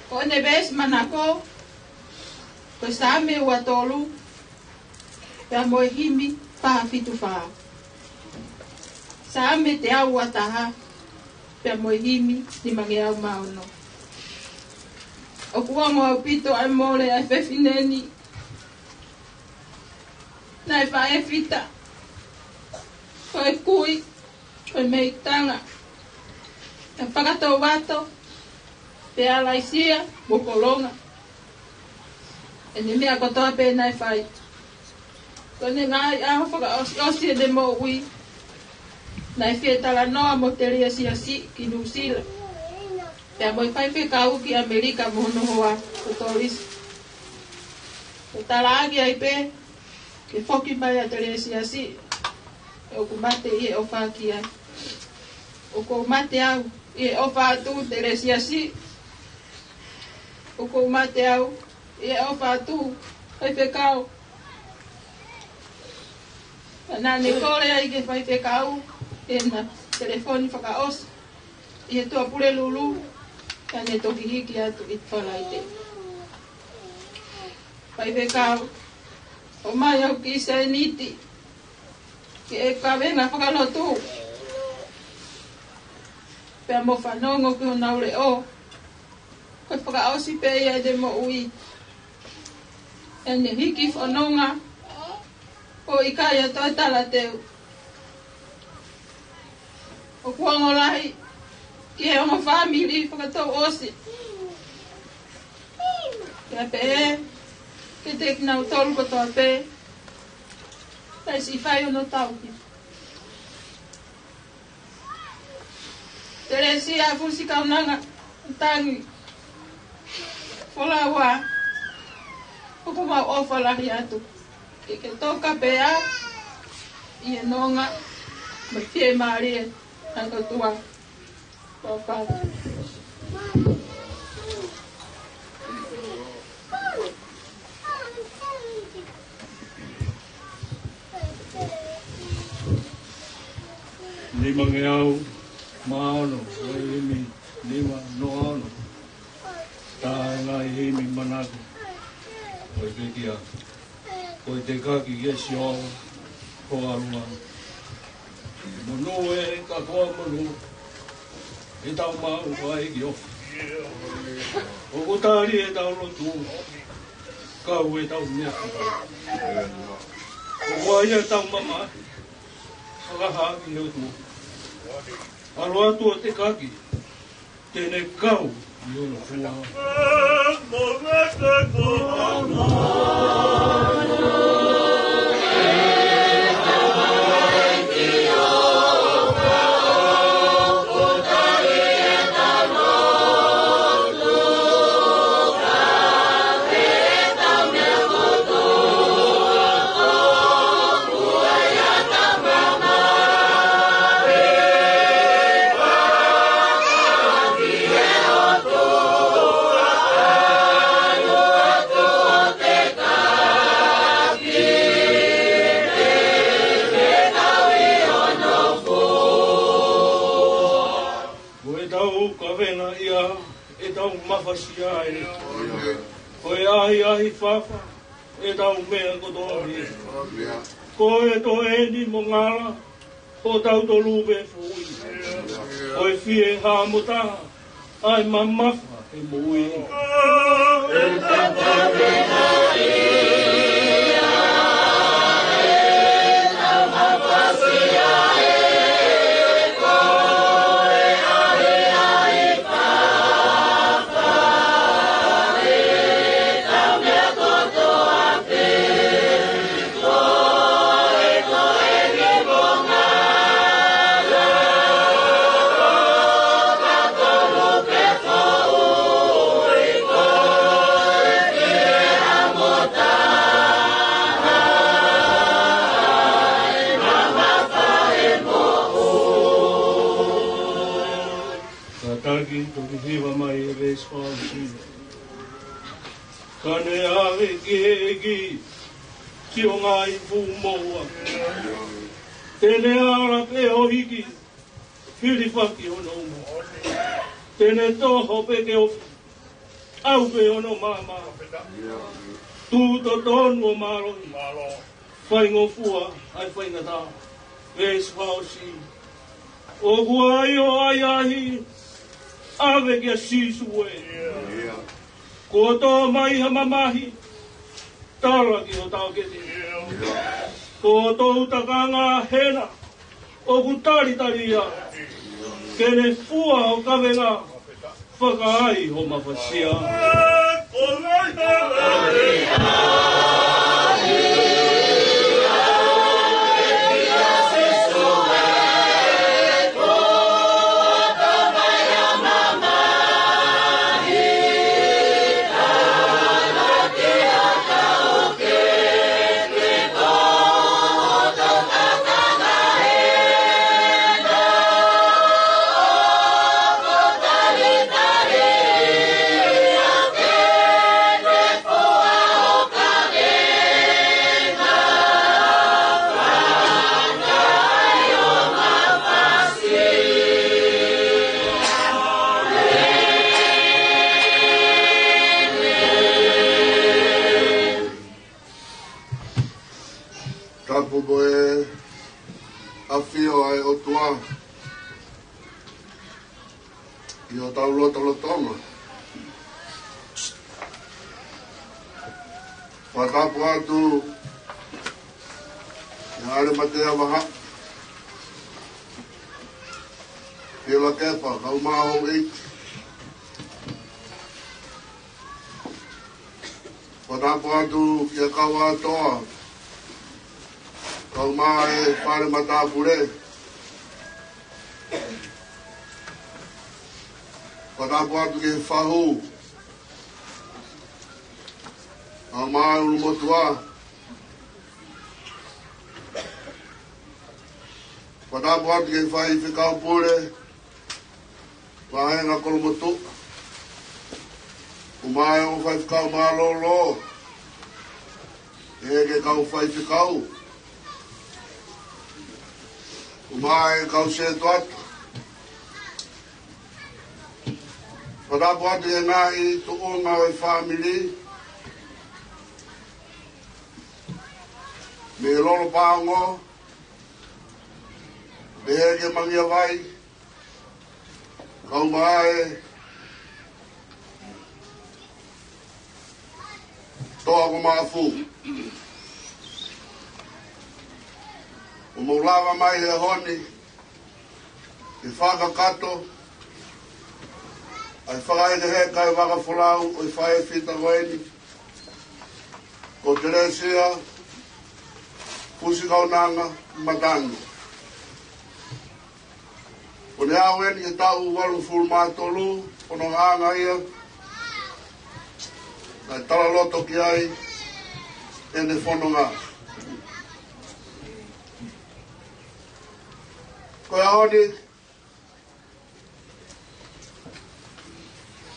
Ko ʻene veesi manako, ko e Saame ua tolu, pea mo e himi fā fitu fā. Saame teau ua taha, pea mo e himi nimangeau mā ono. ʻOku ongo ʻaupito ʻa e mole ʻa e fefine ni. Naʻe faʻē fita, ko e kui, ko e meitanga, naʻe fakatouvato, pea laisia mo kolonga. ʻEne meʻa kotoa pē naʻe fai. Ko ʻene ngaahi ʻaho fakaʻosiʻosi ʻene moʻui, naʻe fie talanoa mo Telesia siʻi ki Nuʻusila, pea mo e faifekau ki ʻAmelika mo hono hoa ko Tolisi. Ko e talaange ai pē ke foki mai ʻa Telesia siʻi, he ʻoku mate ʻi he ʻofa ki ai. ʻOku ou mate au ʻi he ʻofa atu Telesia siʻi. ʻOku ou mate au ʻi he ʻofa atu faifekau. Naʻa ne kole ai ki he faifekau ʻi heʻena telefoni fakaʻosi ʻi he Tuʻapulelulu, naʻa ne toki hiki atu ʻi Falaite. Faifekau, ʻomai au ki sēniti ki he kavenga fakalotu, pea mo fanongo ki honau leʻo. Ko e fakaʻosi pē ia ʻene moʻui, ʻene hiki fononga, ʻo ʻikai ha toe talateu. ʻOku ongo lahi ki he ongo fāmili fakatouʻosi. Pea pehē kiate kinautolu kotoa pē, naʻe siʻi fai hono tauhi. Telesia Fusi Kaunanga Tangi Folaua, ʻoku mau ʻofa lahi atu ke ke toka pē ʻi he nonga mo e fiemālie ʻa e ʻOtua. Papa. Nimangeau mā ono, ʻo e himi nima noa ono. Tā e ngaahi himi manako ʻo e pekia. Ko e tekaki ke sio ko alua. Monū e kakoa monū. ʻE tau maʻu ai ki o. ʻOku tali e tau lotu. Kau ʻetau meʻa. ʻOku ʻi ai ʻetau mamahi. Fakahā ki he ʻOtua. ʻAlu atu ʻo tekaki. Te ne kau ʻi hono fua. Ko ʻetau kavenga ia, ʻetau mafasia ē. Ko e ʻahiʻahi fafa, ʻetau meʻa kotoa pē. Ko e toeni mo ngala, ko tautolu pē foʻi. Ko e fie ha mo taha, ʻa e mamafa he moʻui. Kātaki, toki hiva mai e veesi fakaʻosi. Ka ne ʻave ki he ʻEiki siʻo ngaahi fuʻu moua. Te ne ala pē ʻo hiki, hilifaki hono uma. Te ne toho pē ke ofi, ʻave hono maama. Tuʻu totonu ʻo mālohi, faingofua ʻa e faingataʻa. Veesi fakaʻosi. ʻOku ʻi ai ho ʻahiʻahi, ʻave kia Sīsū ē. Kuo tō mai ha mamahi, tala ki ho taʻokete. Ko hoʻo takanga hena, ʻoku talitali ia. Ke ne fua ho kavenga, fakaai ho mafasia. Tapu mo e ʻafio ʻa e ʻOtua ʻi hotau lotolotonga. Fakatapu atu kia ʻAlematea Vahaʻa, Pila Kepa, kau mai ʻEiki. Fakatapu atu kia Kauatoa, kau mai e fale matāpule. Fakatapu atu ki he fahu, kau mai e ʻulumotuʻa. Fakatapu atu ki he faifekau pule, Vāhenga Kolomotuʻa. Kau mai e ongo faifekau mālōlō, ʻa e kau faifekau. Kau mai e kau sētuata. Fakatapu atu ki he ngaahi tuʻunga ʻo e fāmili, mei Lolopaongo, pehē ki Mangia Vai, kau mai e, Toa ko Maʻafu. ʻO mou lava mai he ʻaho ni ke fakakakato ʻa e fakahekeheka ʻa e vaka folau ʻo e faʻē fita ko eni, ko Telesia Fusi Kaunanga Matano. ʻO ne aʻu eni ki he taʻu valungofulu mā tolu ʻo hono ʻaʻanga ia, naʻe talaloto ki ai ʻene fononga. Ko e ʻaho ni,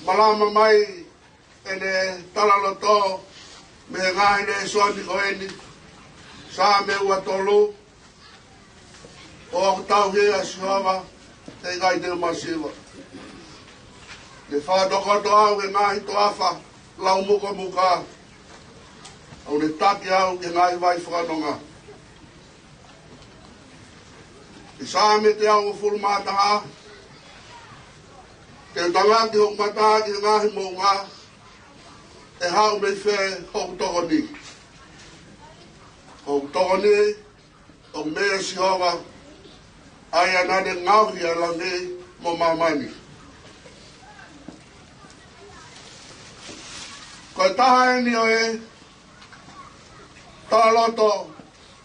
malama mai ʻene talaloto mei he ngaahi lēsoni ko eni, Saame ua tolu, ʻoku tauhi ʻa Sihova, heʻikai te u masiva. Ne fakatokoto au he ngaahi toafa laumukomuka, ʻo ne taki au ki he ngaahi vai fakanonga. ʻI Saame teau uofulu mā taha, te u tangaki hoku mata ki he ngaahi moʻunga, ʻe haʻu mei fē hoku tokoni? Hoku tokoni ʻoku meia Sihova, ʻa ia naʻa ne ngaohi ʻa langi mo māmani. Ko e taha eni ʻo e talaloto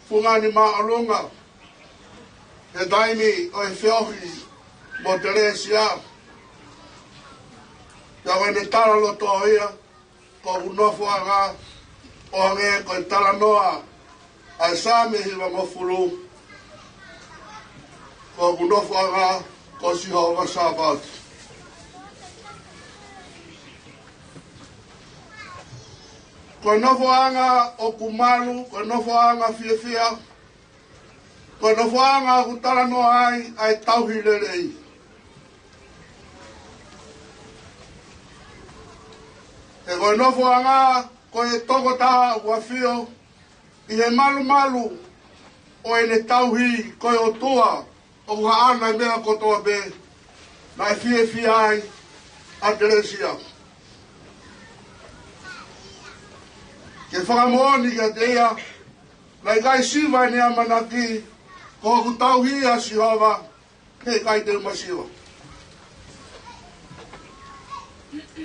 fungani māʻolunga he taimi ʻo e feohi mo Telesia. Pea ko ʻene talaloto ia, ko hoku nofoʻanga, ʻo hangē ko e talanoa ʻa e Saame hivangofulu, ko hoku nofoʻanga ko Sihova Sāpaoti. Ko e nofoʻanga ʻoku malu, ko e nofoʻanga fiefia, ko e nofoʻanga ʻoku talanoa ai ʻa e tauhi lelei. He ko e nofoʻanga ko e tokotaha ʻoku ʻafio ʻi he malumalu ʻo ʻene tauhi ko e ʻOtua ʻoku haʻana e meʻa kotoa pē, naʻe fiefia ai ʻa Telesia. Ke fakamoʻoni kiate ia, naʻe ʻikai siva ʻene ʻamanaki, ko hoku tauhi ʻa Sihova, heʻikai te u masiva.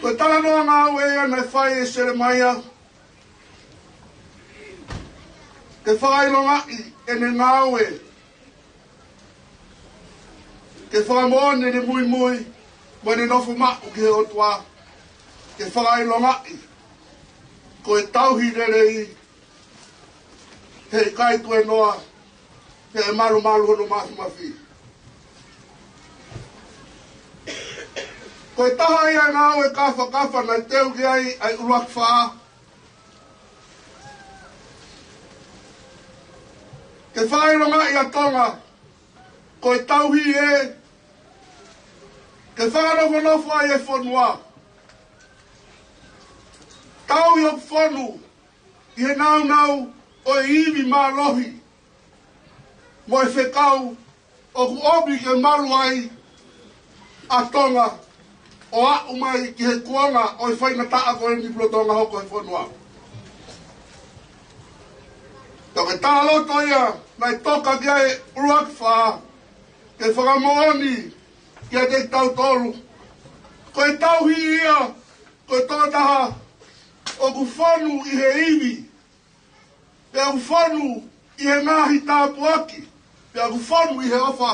Ko e talanoa ngāue ia naʻe fai ʻe Selemaia ke fakaʻilongaʻi ʻene ngāue, ke fakamoʻoni ʻene muimui mo ʻene nofo maʻu ki he ʻOtua, ke fakaʻilongaʻi ko e tauhi lelei, heʻikai tuēnoa, he ʻe malumalu hono mafimafi. Ko e taha ia e ngāue kāfakafa naʻe teu ki ai ʻa e ʻUluaki Fā, ke fakaʻilongaʻi ʻa Tonga ko e tauhi ē, ke fakanofonofo ai e fonua. Tauhi ʻoku fonu ʻi he nāunau ʻo e ivi mālohi mo e fekau ʻoku ʻomi ke malu ai ʻa Tonga ʻo aʻu mai ki he kuonga ʻo e faingataʻa ko eni pulotōnga hoko he fonua. Ko e talaloto ia naʻe toka ki ai e ʻUluaki Fā, ke fakamoʻoni kiate kitautolu, ko e tauhi ia, ko e tokotaha ʻoku fonu ʻi he ivi, pea ʻoku fonu ʻi he ngaahi tāpuaki, pea ʻoku fonu ʻi he ʻofa,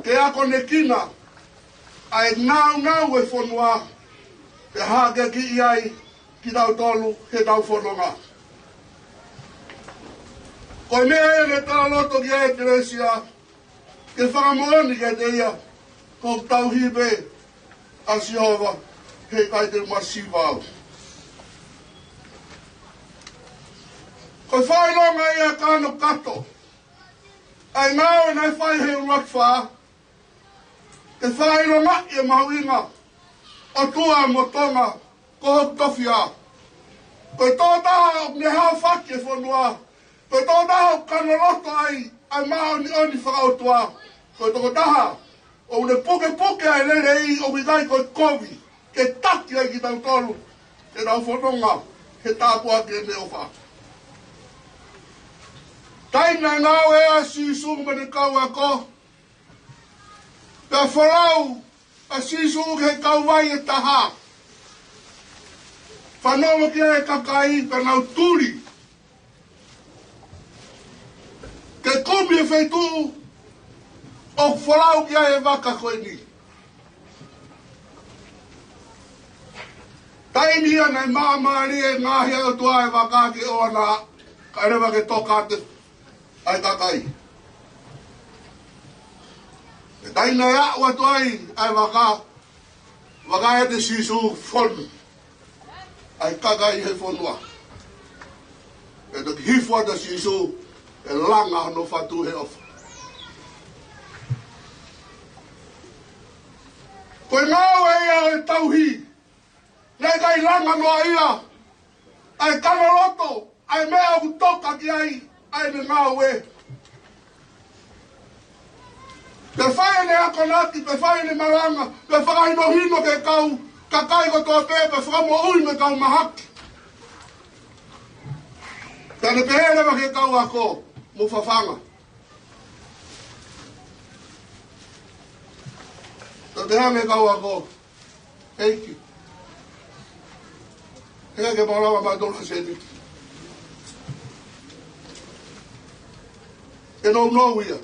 ke akonekina ʻa e nāunau e fonua, pea hakeakiʻi ai kitautolu heʻetau fononga. Ko e meʻa ia naʻe talaloto ki ai ʻa Telesia, ke fakamoʻoni kiate ia, ko hoku tauhi pē ʻa Sihova, heʻikai te u masiva au. Ko e fakaʻilonga ia kanokato ʻa e ngāue naʻe fai he ʻUluaki Fā, ke fakaʻilongaʻi e mahuʻinga ʻo e ʻOtua mo Tonga, ko hoku tofiʻa. Ko e tokotaha ʻoku ne haofaki e fonua, ko e tokotaha ʻoku kanoloto ai ʻa e māʻoniʻoni fakaʻotua, ko e tokotaha ʻoku ne pukepuke ʻa e lelei ʻoku ʻikai ko e kovi, ke taki ai kitautolu, ke tau fononga he tāpuaki ʻene ʻofa. Taimi naʻe ngāue ai ʻa Sīsū mo ʻene kau ako, pea folau ʻa Sīsū ki he kauvai ʻe taha. Fanongo ki ai e kakai pea nau tuli ke kumi e feituʻu ʻoku folau ki ai e vaka ko eni. Taimi ia naʻe māmālie ngaahi ʻa e ʻOtua e vaka ke ʻoua naʻa kae leva ke toka atu ʻa e kakai. He taimi naʻe aʻu atu ai ʻa e vaka, vakai ʻe Sīsū fonu ʻa e kakai he fonua. Pea toki hifo atu ʻa Sīsū ʻo langa hono fatu he ʻofa. Ko e ngāue ia ʻo e tauhi. Naʻe ʻikai langa noa ia ʻa e kano loto, ʻa e meʻa ʻoku toka ki ai ʻa ʻene ngāue. Pea fai ʻene akonaki, pea fai ʻene malanga, pea fakahinohino ki he kau kakai kotoa pē, pea fakamoʻui mo e kau mahaki. Pea ne pehē leva ki he kau ako, mou fafanga. Pea pehē ange kau ako, ʻEiki, he ke mau lava mautolu ha sēniti. ʻE nounou ia.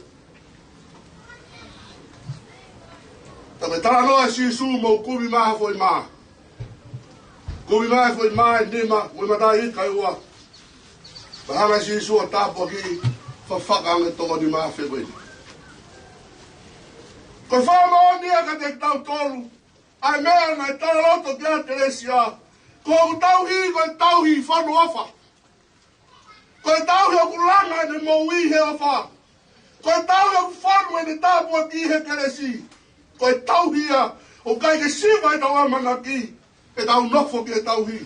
Pea talanoa ʻa Sīsū, mou kumi mai ha foʻi mā. Kumi mai ha foʻi mā ʻe nima, mo e mataʻi ika ʻe ua. Pea hanga ʻe Sīsū ʻo tāpuakiʻi, fafanga ange e toko nima afe ko eni. Ko e fakamoʻoni ia kiate kitautolu, ʻa e meʻa naʻe talaloto ki ai ʻa Telesia. Ko hoku tauhi, ko e tauhi fonu ʻofa. Ko e tauhi ʻoku langa ʻene moʻui he ʻofa. Ko e tauhi ʻoku fonu ʻene tāpuaki he kelesi. Ko e tauhi ia ʻoku ʻikai ke siva ʻetau ʻamanaki, ʻetau nofo ki he tauhi.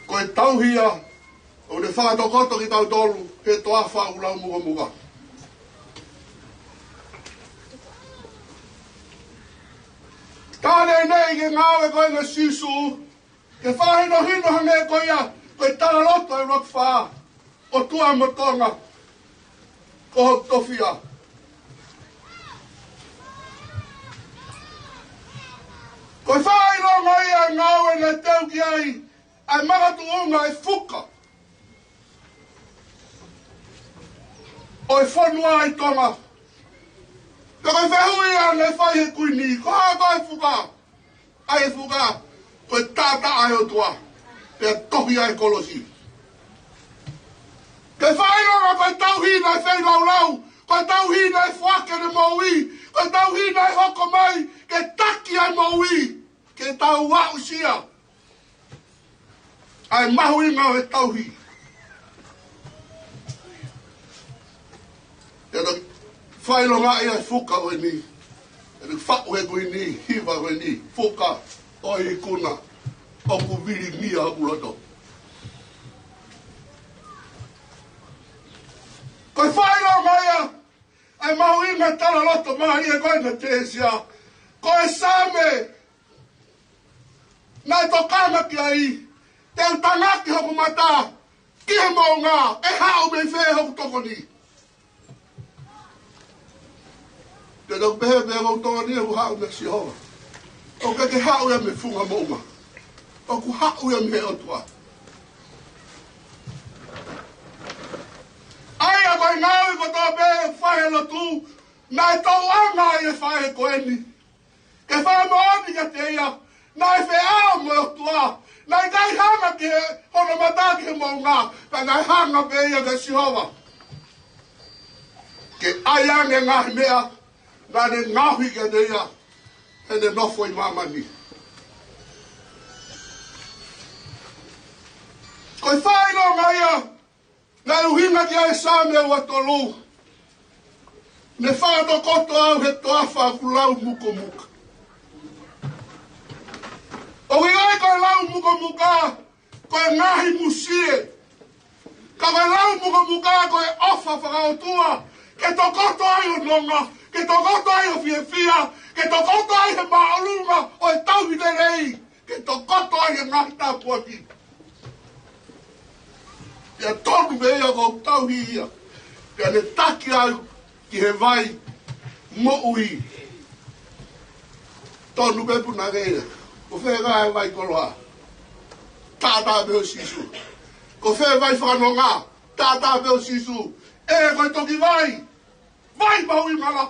Ko e tauhi ia ʻoku ne fakatokoto kitautolu he toafa ʻoku lau mukomuka. Ka neʻineʻi ke ngāue ko ena ʻa Sīsū, ke fakahinohino hangē ko ia, ko e talaloto ʻa e ʻUluaki Fā, ʻOtua mo Tonga, ko hoku tofiʻa. Ko e fakaʻilonga ia ʻa e ngāue naʻe teu ki ai ʻa e makatuʻunga ʻo e fuka ʻo e fonua ʻi Tonga. Pea ko e fehuʻi ia naʻe fai ʻe he kuini, ko e hā koā e fuka? ʻA e fuka, ko e taʻataʻa ʻo e ʻOtua, pea tohi ʻa e kolosi. Ke fai ʻo, ko e tauhi naʻe feilaulau, ko e tauhi naʻe foaki ʻene moʻui, ko e tauhi naʻe hoko mai ke taki ʻa e moʻui, ke tau aʻusia ʻa e mahuʻinga ʻo e tauhi. ʻE toki fakaʻilongaʻi ʻa e fuka ko eni. ʻE toki faʻu ʻe he kuini, hiva ko eni, fuka ʻo e ikuna ʻoku vilingia hoku loto. Ko e fakaʻilonga ia ʻa e mahuʻinga talaloto mālie ko ena ʻa Telesia. Ko e Saame naʻe tokanga ki ai, te u tangaki hoku mata ki he moʻunga, ʻe haʻu mei fē hoku tokoni? Te tau pehē pē hoku tokoni ʻoku haʻu mei Sihova. ʻOku ʻikai ke haʻu ia mei he funga moʻunga. ʻOku haʻu ia mei he ʻOtua. ʻA ia ko e ngāue kotoa pē ʻoku fai he lotu, naʻe tauʻanga ʻa e faʻē ko eni. Ke fakamoʻoni kiate ia, naʻe feʻao mo e ʻOtua, naʻe ʻikai hanga ki he hono mata ki he moʻunga, ka naʻe hanga pē ia kia Sihova. Ke ʻai ange ngaahi meʻa naʻa ne ngaohi kiate ia, heʻene nofo ʻi māmani. Ko e fakaʻilonga ia naʻe ʻuhinga ki ai e Saame ua tolu. Ne fakatokoto au he toafa ʻoku lau mukomuka. ʻOku ʻikai ko e lau mukomuka ko e ngaahi musie. Ka ko e lau mukomuka ko e ʻofa fakaʻotua. Ke tokoto ai ʻo nonga, ke tokoto ai ʻo fiefia, ke tokoto ai he māʻolunga ʻo e tauhi lelei, ke tokoto he ngaahi tāpuaki. Pea tonu pē ia ʻoku ou tauhi ia. Pea ne taki au ki he vai moʻui. Tonu pē punake ia. Ko fē ngā e vai koloa? Taʻataʻa pē ʻo Sīsū. Ko fē vai fakanonga? Taʻataʻa pē ʻo Sīsū. ʻE, ko e toki vai. Vai mahuʻinga lahi.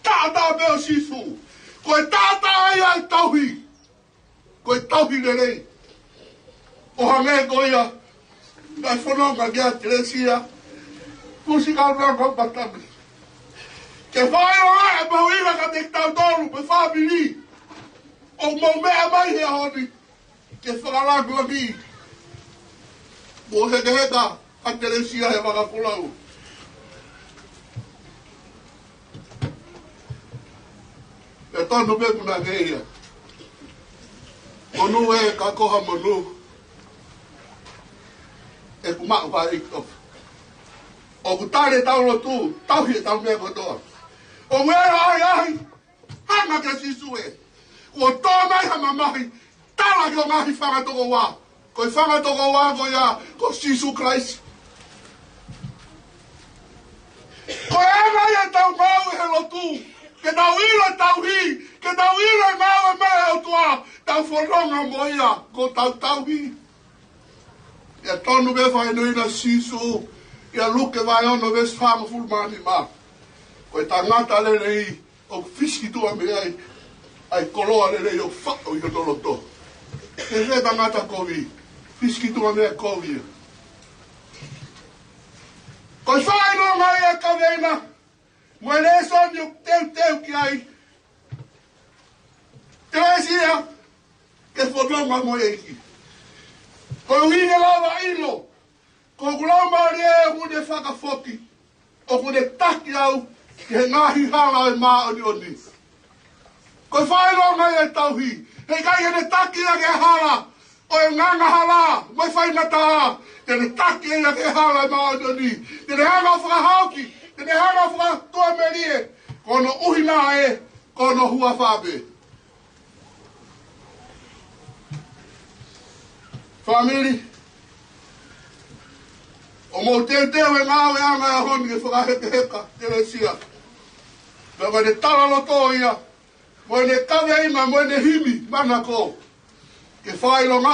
Taʻataʻa pē ʻo Sīsū. Ko e taʻataʻa ia e tauhi. Ko e tauhi lelei. ʻO hangē ko ia naʻe fononga ki ai ʻa Telesia. Fusi kau nanga patami. Ke fai ʻo e mahuʻinga kiate kitautolu mo e fāmili. ʻOku mou meʻa mai he ʻaho ni ke fakalāngilangi mo hekeheka ʻa Telesia he vaka folau. ʻE tonu pē punake ia. Monū ē, ka ko ha monū. ʻE ku maʻu pā i tofu. ʻOku tali ʻetau lotu, tauhi ʻetau meʻa kotoa. ʻOku ʻi ai ha ʻahiʻahi, hanga kia Sīsū ē. Kuo tō mai ha mamahi, tala ki hoʻo ngaahi fanga tokoua. Ko e fanga tokoua ko ia, ko Sīsū Kalaisi. Ko e anga ia ʻetau ngāue he lotu, ke tau ʻilo e tauhi, ke tau ʻilo e ngāue mai ʻa e ʻOtua, tau fononga mo ia, ko ʻetau tauhi. ʻE tonu pē fai noina Sīsū, ʻia Luke vahe ono veesi fāngofulu mā nima. Ko e tangata lelei, ʻoku fisikituʻa mei ai ʻa e koloa lelei ʻoku faʻo ʻi hono loto. He fē tangata kovi, fisikituʻa mei ai kovi ia. Ko e faʻahinga ia e kaveinga, mo e lēsoni ʻoku teuteu ki ai Telesia, ke fononga mo e ʻEiki. Koeʻuhi ke lava ʻilo, ko hoku Laumālie ʻoku ne fakafoki, ʻoku ne taki au ki he ngaahi hala ʻo e māʻoniʻoni. Ko e faʻahinga ia e tauhi, heʻikai ke ne taki ia ki he hala ʻo e angahala mo e faingataʻa, te ne taki ia ki he hala ʻo e māʻoniʻoni, te ne hanga ʻo fakahauki, te ne hanga ʻo fakatuʻamelie, ko hono ʻuhinga ē, ko hono huafa pē. Fāmili, ʻoku mou teuteu he ngāueʻanga ʻo e ʻaho ni ke fakahekeheka Telesia. Pea ko e talaloto ia, mo ʻene kaveinga, mo ʻene himi manako, ke fakaʻilonga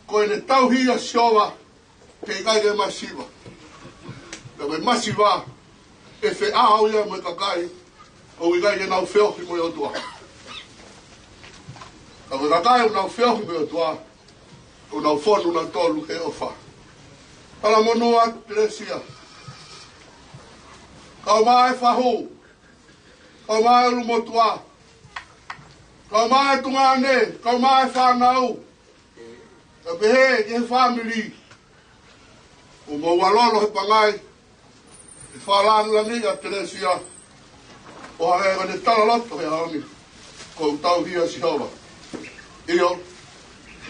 ko ʻene tauhi ʻa Sihova, heʻikai ke masiva. Pea ko e masiva, ʻe feʻao ia mo e kakai ʻoku ʻikai ke nau feohi mo e ʻOtua. Ka ko e kakai ʻoku nau feohi mo e ʻOtua, ʻoku nau fonu nautolu he ʻofa. Talamonū atu Telesia. Kau mai e fahu, kau mai e ʻulumotuʻa, kau mai e tuongaʻane, kau mai e fānau, kae pehē ki he fāmili. ʻOku mou ʻalolo he pangai, ʻe fakalāngilangiʻi ʻa Telesia, ʻo hangē ko ʻene talaloto he ʻaho ni, ko e tauhi ʻa Sihova. ʻIo,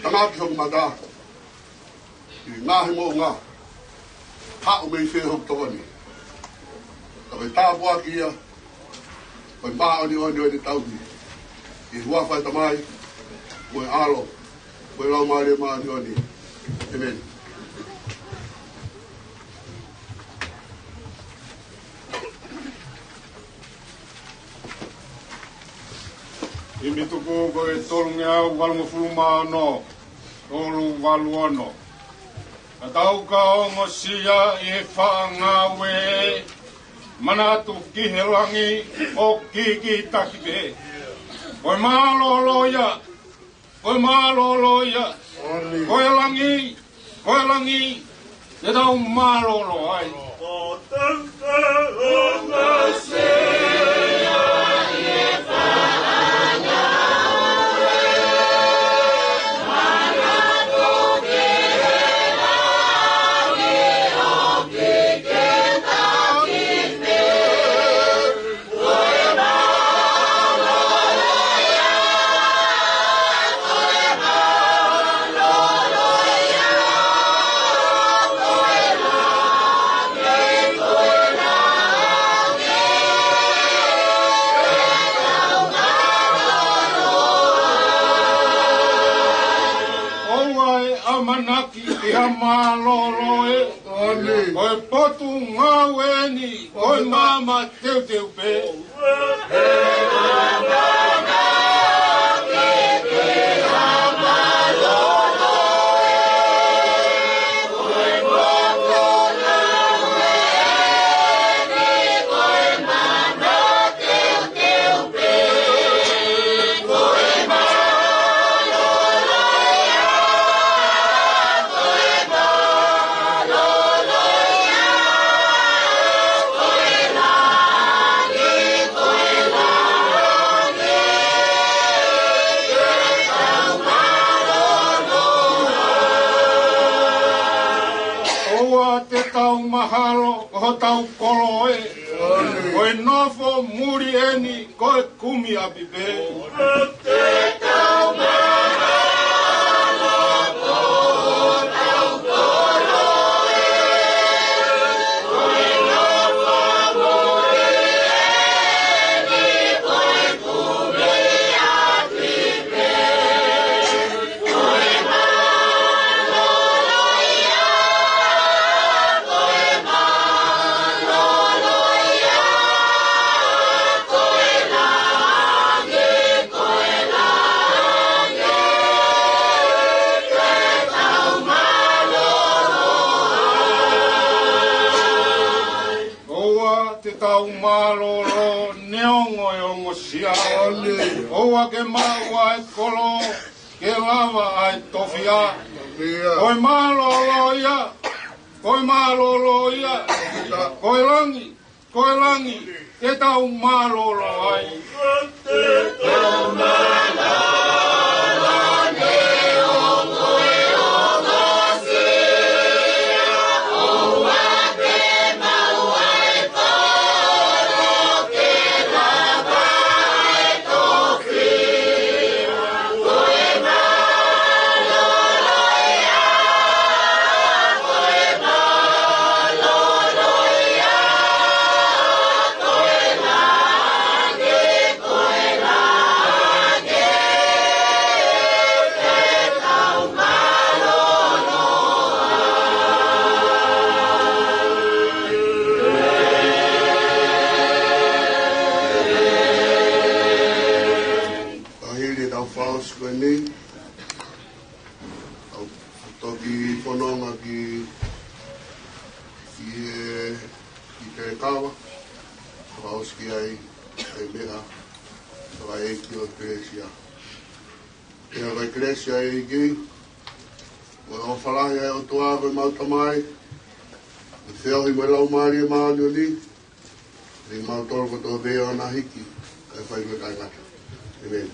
tangaki hoku mata ʻi he ngaahi moʻunga, haʻu mei fē hoku tokoni. Ka ko e tāpuaki ia, ko e māʻoniʻoni ʻo ʻene tauhi. ʻI he huafa ʻo e Tamai, mo e ʻAlo, mo e Laumālie Māʻoniʻoni. ʻĒmeni. Himi tuku ko e tolungeau valungofulu mā ono, tolu valu ono. Ka tau ka ongosia ʻi he faʻa ngāue, manatu ki he langi ʻoku kikitaki pē. Ko e mālōlō ia, ko e mālōlō ia, ko e langi, ko e langi, te tau mālōlō ai. ʻamanaki ki ha mālōlō ē. Ko e potungāue eni, ko e maama teuteu pē. ʻOua te tau mahalo ko hotau kolo ē. Ko e nofo muli eni, ko e kumi ʻapi pē. ʻOua te tau mālōlō neongo e ongosia. ʻOua ke maʻu ʻa e kolo, ke lava ʻa e tofiʻa. Ko e mālōlō ia, ko e mālōlō ia, ko e langi, ko e langi, ke tau mālōlō ai. Ka hili ʻetau fakaʻosi ko eni, ʻoku toki fononga ki, ki he, ki he kava, fakaʻosi ki ai, ʻa e meʻa, fakaʻeiki ʻo e kelesi. ʻE ʻa e kelesi ʻa e ʻEiki, mo e ʻofa lahi ʻa e ʻOtua ko ʻemau Tamai, mo e feohi mo e Laumālie Māʻoniʻoni, ʻiate kimautolu kotoa pē ʻo na hiki, kae fai mo e kae ngata. ʻĒmeni.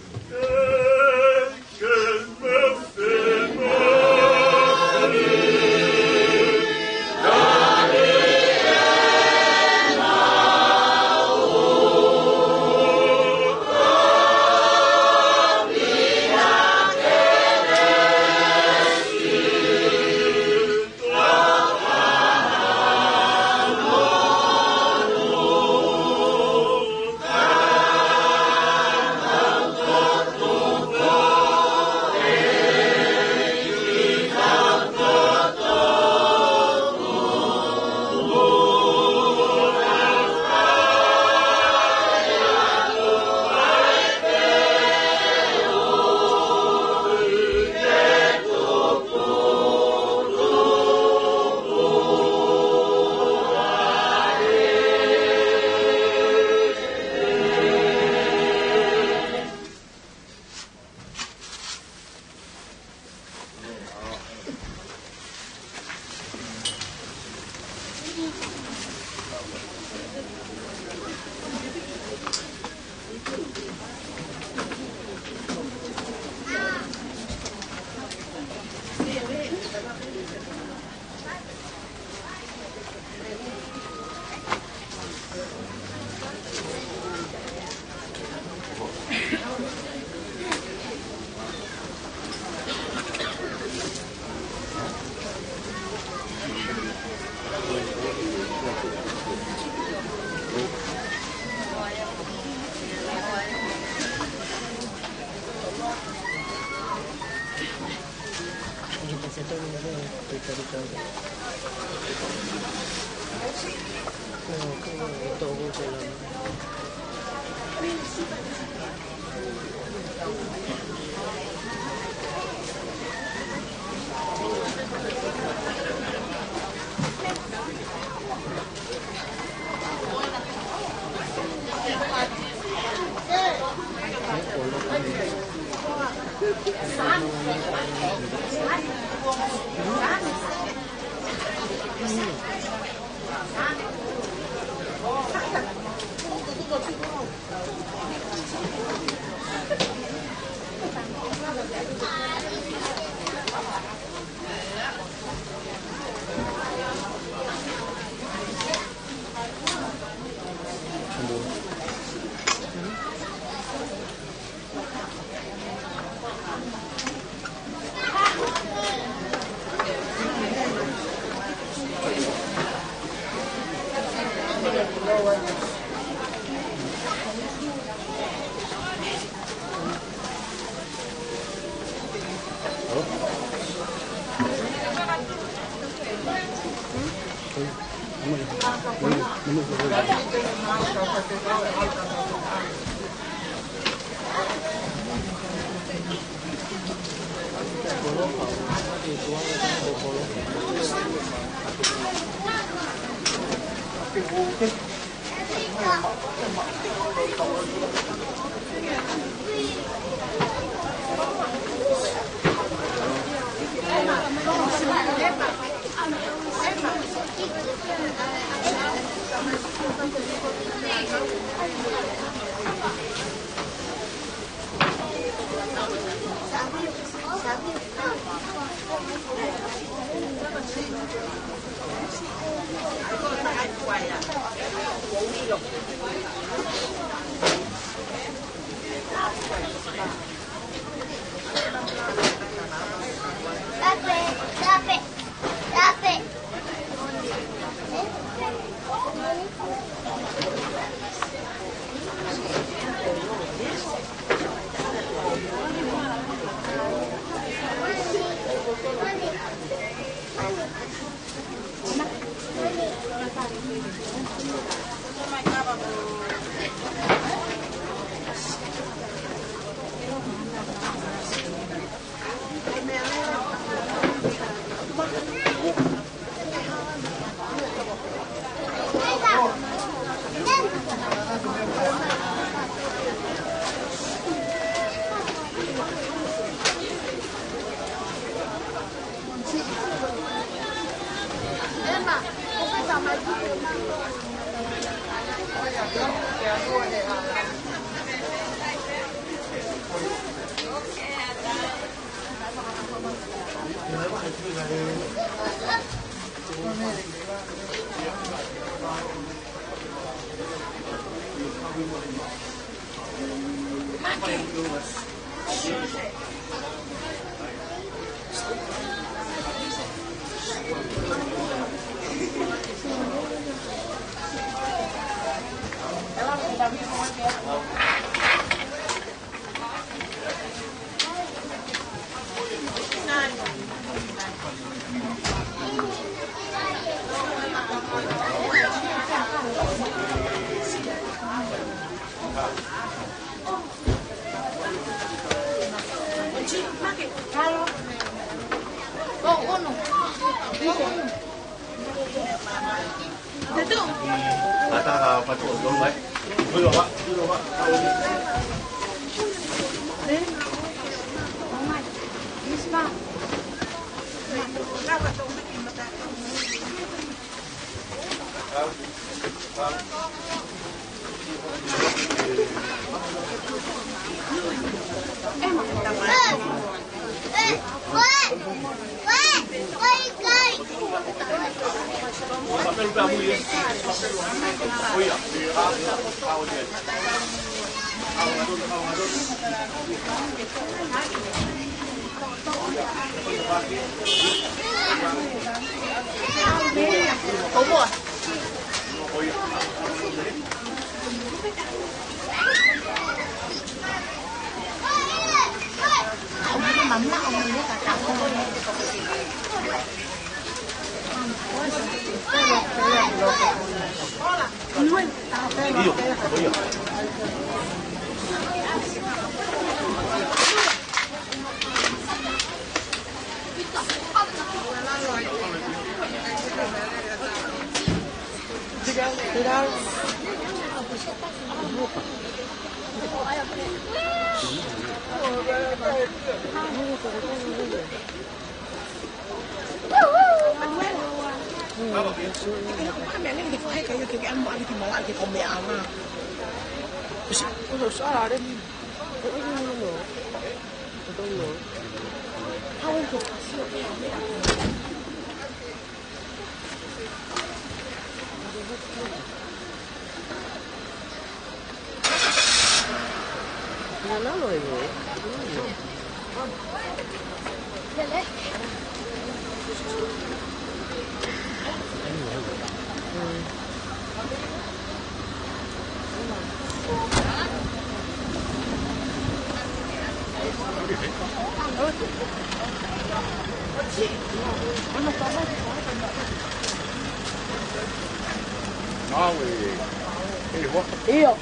ʻIo.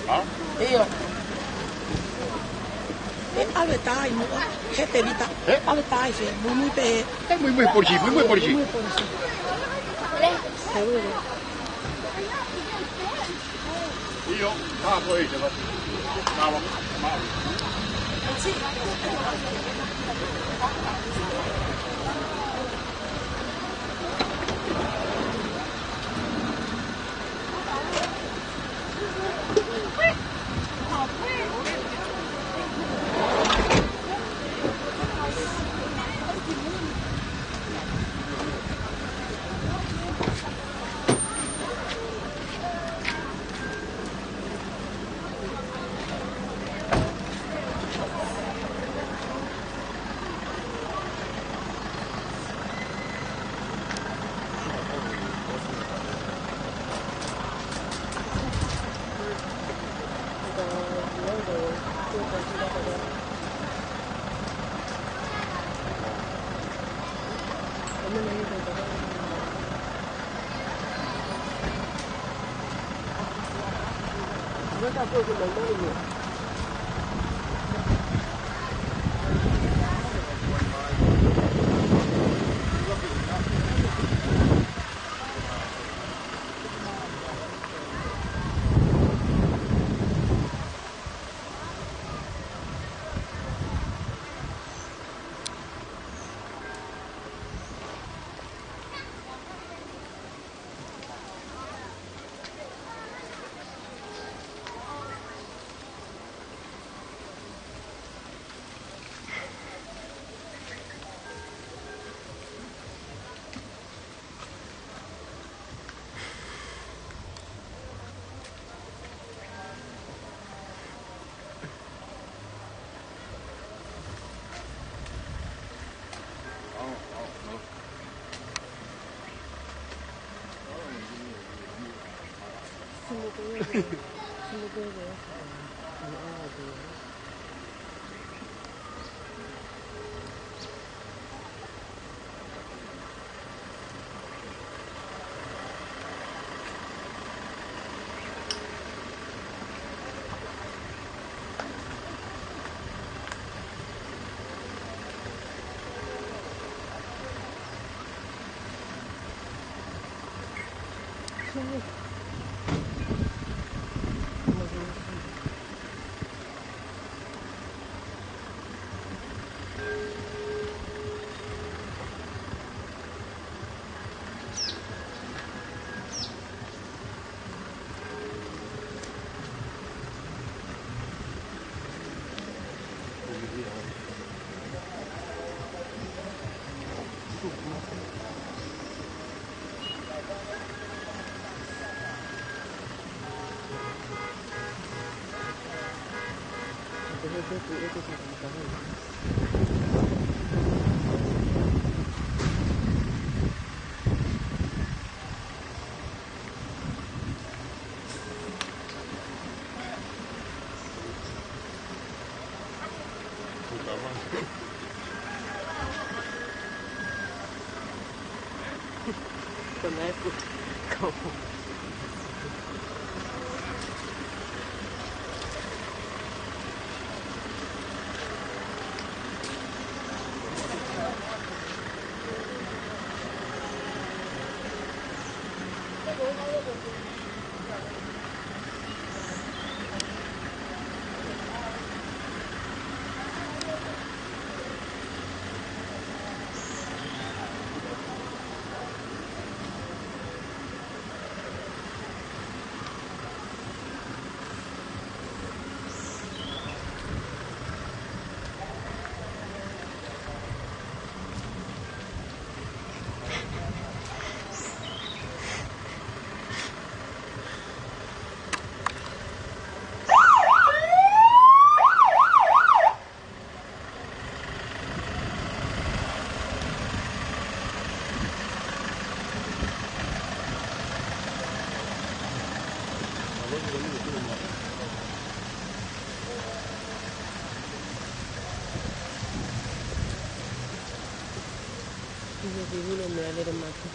ʻIo. ʻE ʻave tā ʻi muʻa, he telita. ʻE? ʻAve tā ʻi fē, muimui pē. ʻE muimui polisi, muimui polisi. Muimui polisi. ʻIo, tā ko e te vatu. Māua, māua. Ia, vivilo meʻa lele mate.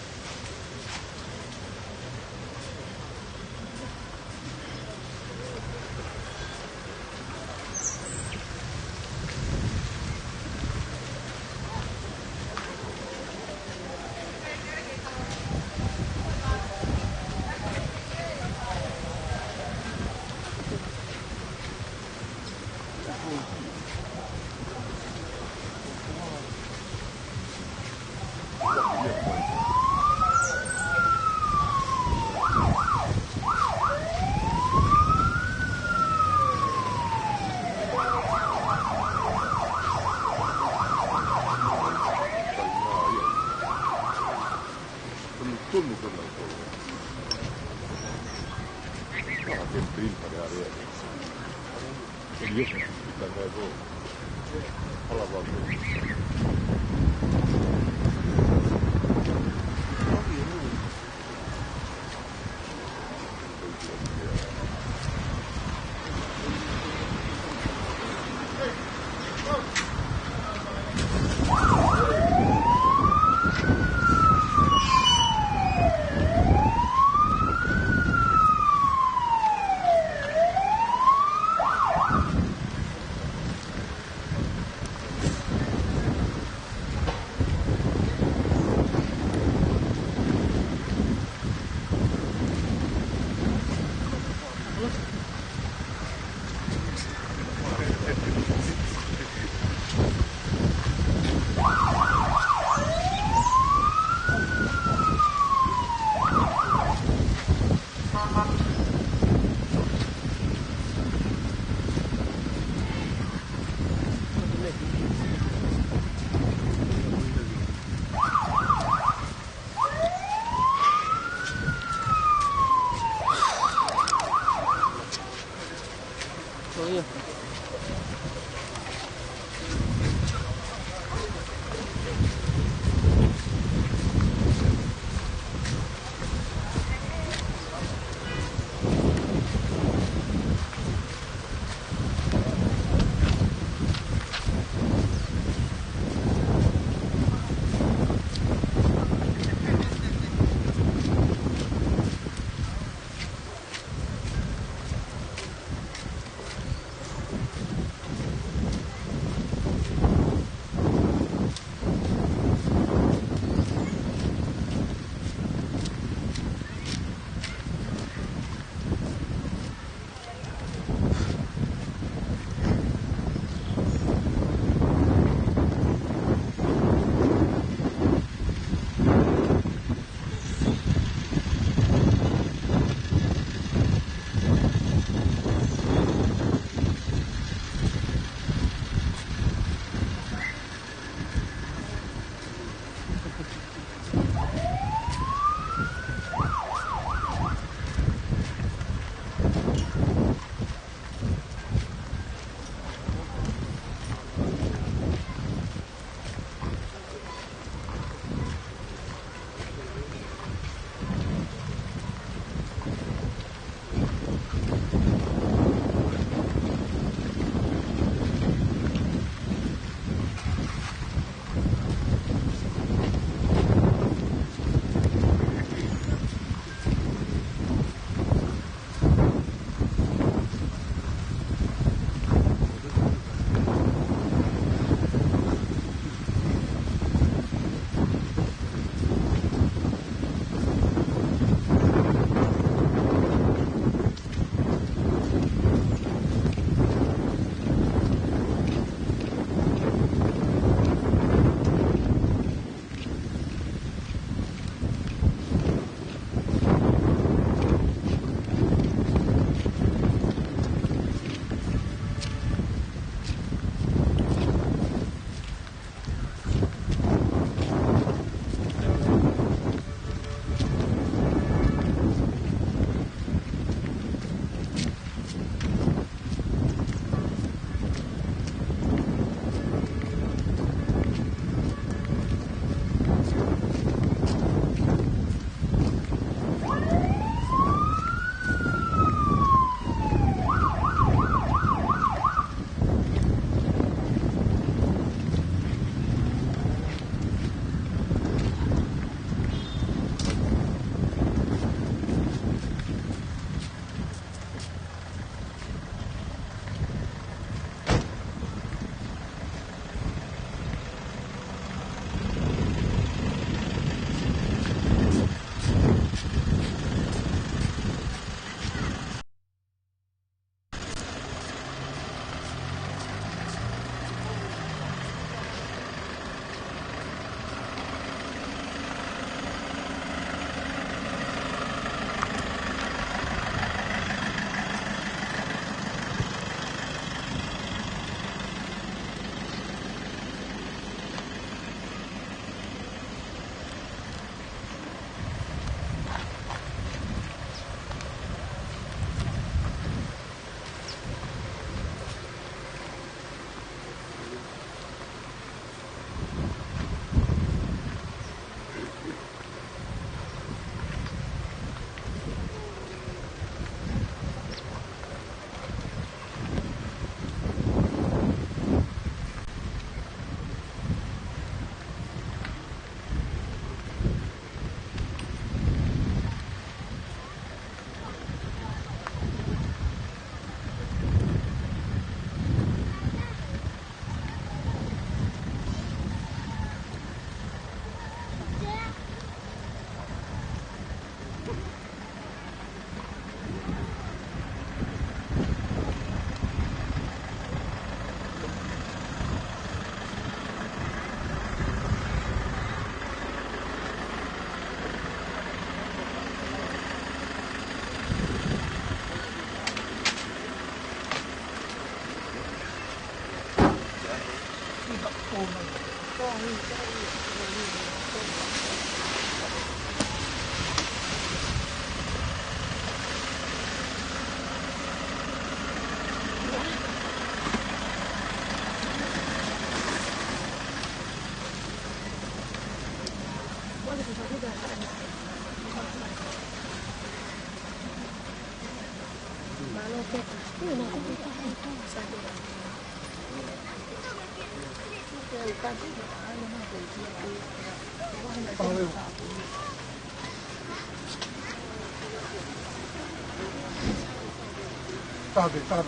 Tabe, tabe.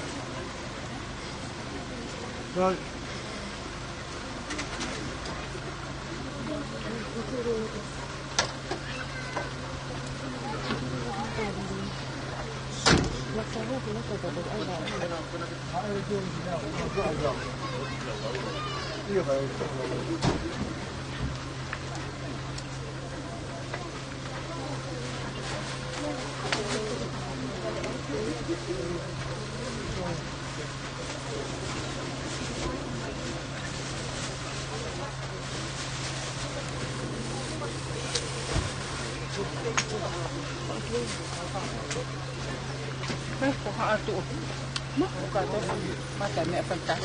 Right. Ko e hā atu. Ma, ko ka to. Ma ta me a fanta.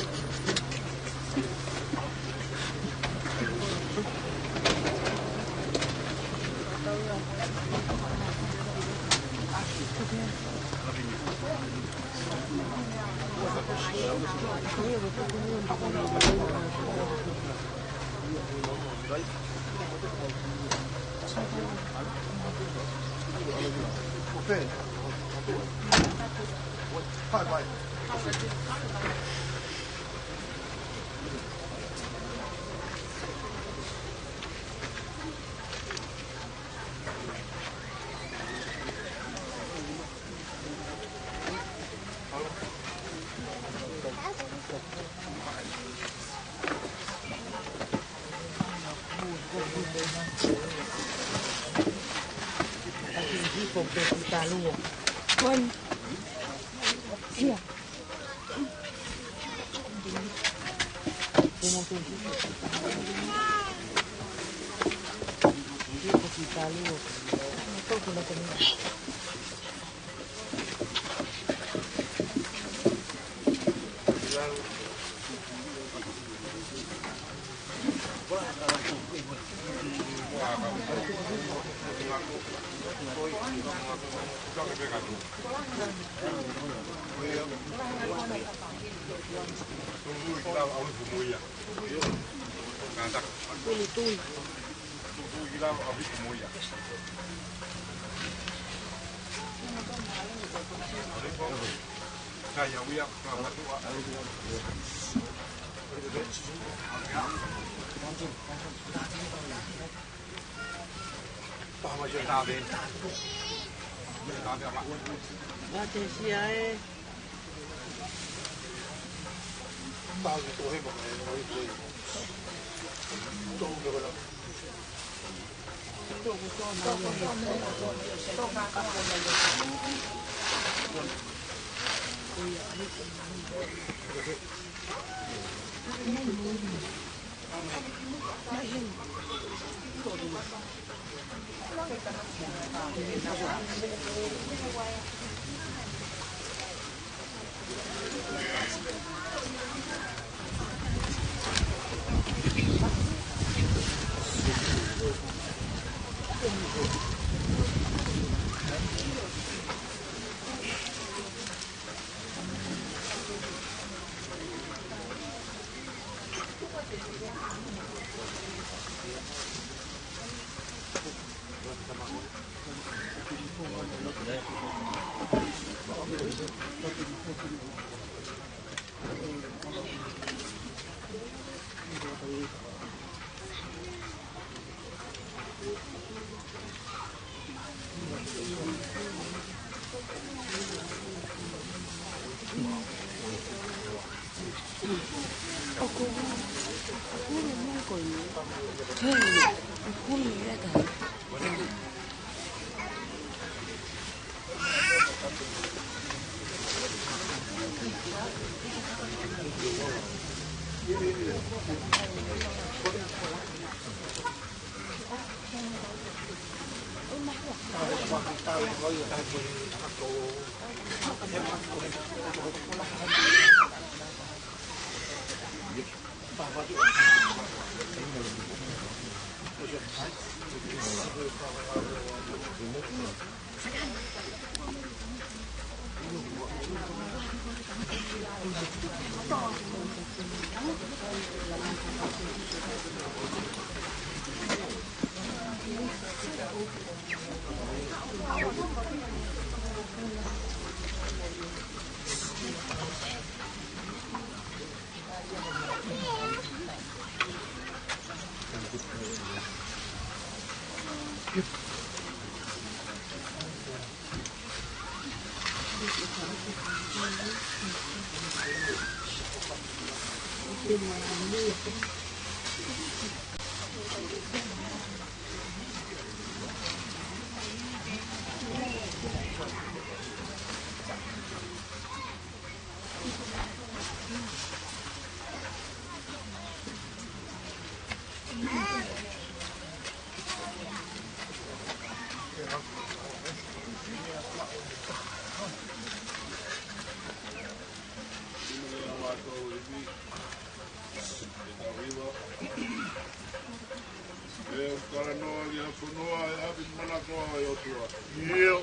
ʻE ʻoku talanoa ki he fonua ʻa e ʻapi manako ʻa e ʻOtua. ʻIo.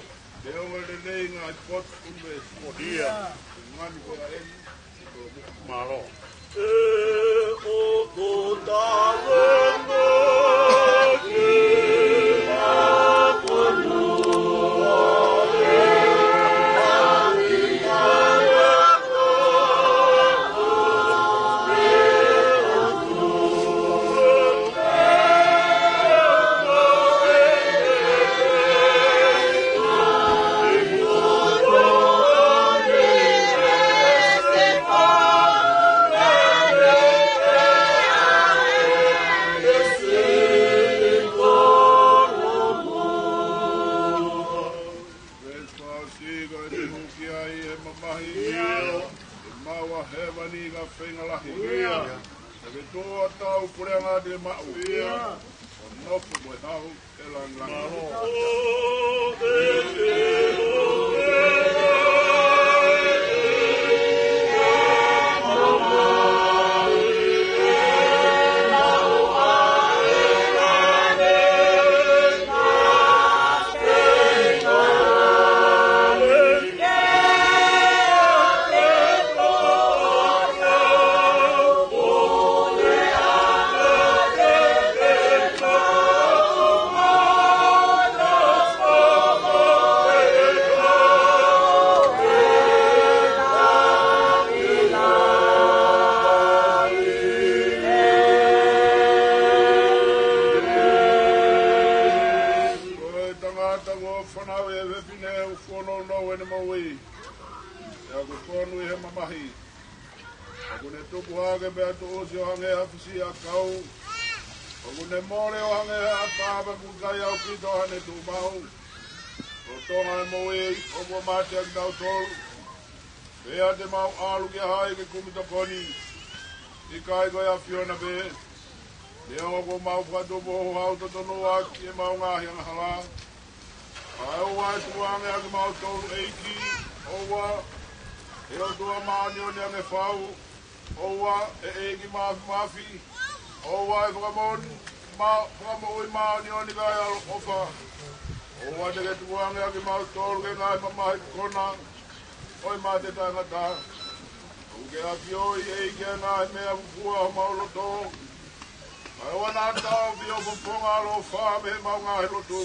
Neongo e lelei ʻa e potu ʻunivēsi. ʻIo. Ngani ko eni. Mālō. ʻE ʻoku talanoa ki he fonua ʻa e ʻapi manako ʻa e ʻOtua. Ko e fāsika ʻe tuku ki ai ʻe he mamahi. ʻIo. ʻE maʻu ʻa hēvani ka feinga lahi. ʻIo. ʻE ke tuʻu ʻo tau puleʻanga te maʻu. ʻIo. ʻO nofo mo e hau ʻe langilangi. Mālō. Ko e tangata kuo fanauʻi ʻe he fefine ʻoku fononga ʻene moʻui. ʻE ʻoku fonu ʻi he mamahi. ʻOku ne tupu hake pea tuʻusi ʻo hangē ha fisiʻiʻakau. ʻOku ne mole ʻo hangē ha ʻatā pea ʻoku ʻikai ʻaupito haʻane tuʻumaʻu. Lolotonga e moʻui ʻoku mate ʻa kitautolu. Pea te mau ʻalu kia hai ke kumi tokoni? ʻIkai ko e ʻAfiona pē. Neongo kuo mau fakatupu houhau totonu ʻaki ʻemau ngaahi angahala. Kae ʻoua ʻe tukuange ʻa kimautolu ʻEiki, ʻoua, ʻe ʻOtua māʻoniʻoni ange fau, ʻoua, ʻe ʻEiki Māfimafi, ʻoua, ʻe Fakamoʻui mā-, Fakamoʻui māʻoniʻoni kae ʻaloʻofa. ʻOua te ke tukuange ʻa kimautolu ki he ngaahi mamahi kona ʻo e mate taʻengata. ʻOku ke ʻafioʻi ʻEiki ʻa e ngaahi meʻa ʻoku fua homau loto. Kae ʻoua naʻa tau fie ʻofoʻofonga ʻaloʻofa mei heʻemau ngaahi lotu.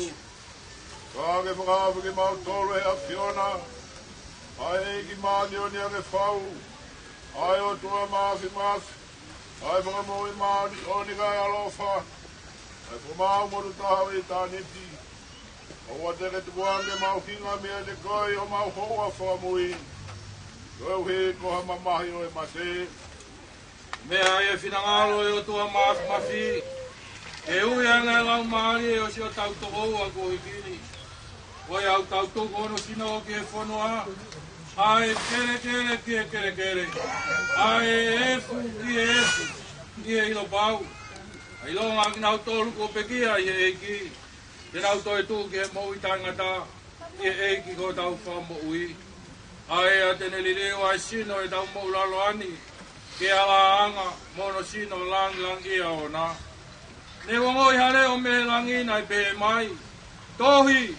Ka ke fakahaofi kimautolu ʻe he ʻAfiona, ʻa e ʻEiki māʻoniʻoni ange fau, ʻa e ʻOtua Māfimafi, ʻa e Fakamoʻui māʻoniʻoni kae ʻaloʻofa, ʻa e Fakamaau motu taha ʻo ʻitāniti. ʻOua te ke tukuange ʻemau hinga meiate koe ʻi homau houa fakamui, koeʻuhi ko ha mamahi ʻo e mate. Meʻa ʻa e finangalo ʻo e ʻOtua Māfimafi, ke ui ange ʻa e laumālie ʻo siʻotau tokoua kuo hiki ni. Ko ia ʻoku tau tuku hono sino ki he fonua, ʻa e kelekele ki he kelekele, ʻa e efu ki he efu, ki he ʻilo pau. ʻA e ʻilonga ʻa kinautolu kuo pekia ʻi he ʻEiki, te nau toe tuʻu ki he moʻui taʻengata. ʻi he ʻEiki ko hotau Fakamoʻui, ʻa ia te ne liliu ʻa e sino ʻetau moʻulaloa ni ki he ʻalāanga mo hono sino langilangiʻia ʻoʻona. Ne u ongoʻi ha leʻo mei he langi naʻe pehē mai, Tohi,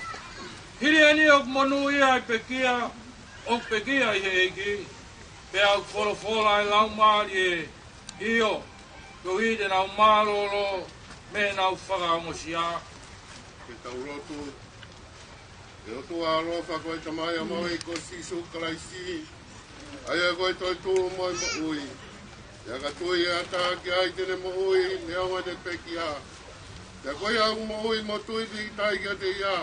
hili eni ʻoku monūʻia ʻa e pekia ʻoku pekia ʻi he ʻEiki. Pea ʻoku folofola ʻa e Laumālie, ʻio, koeʻuhi te nau mālōlō mei heʻenau fakaongosia. Ke tau lotu. ʻE ʻOtua ʻaloʻofa, ko e Tamai ʻa homau ʻEiki ko Sīsū Kalaisi, ʻa ia ko e toetuʻu mo e moʻui. Pea ka tui ʻe ha taha ki ai te ne moʻui neongo ʻene pekia. Pea ko ia ʻoku moʻui mo tui pīkitai kiate ia,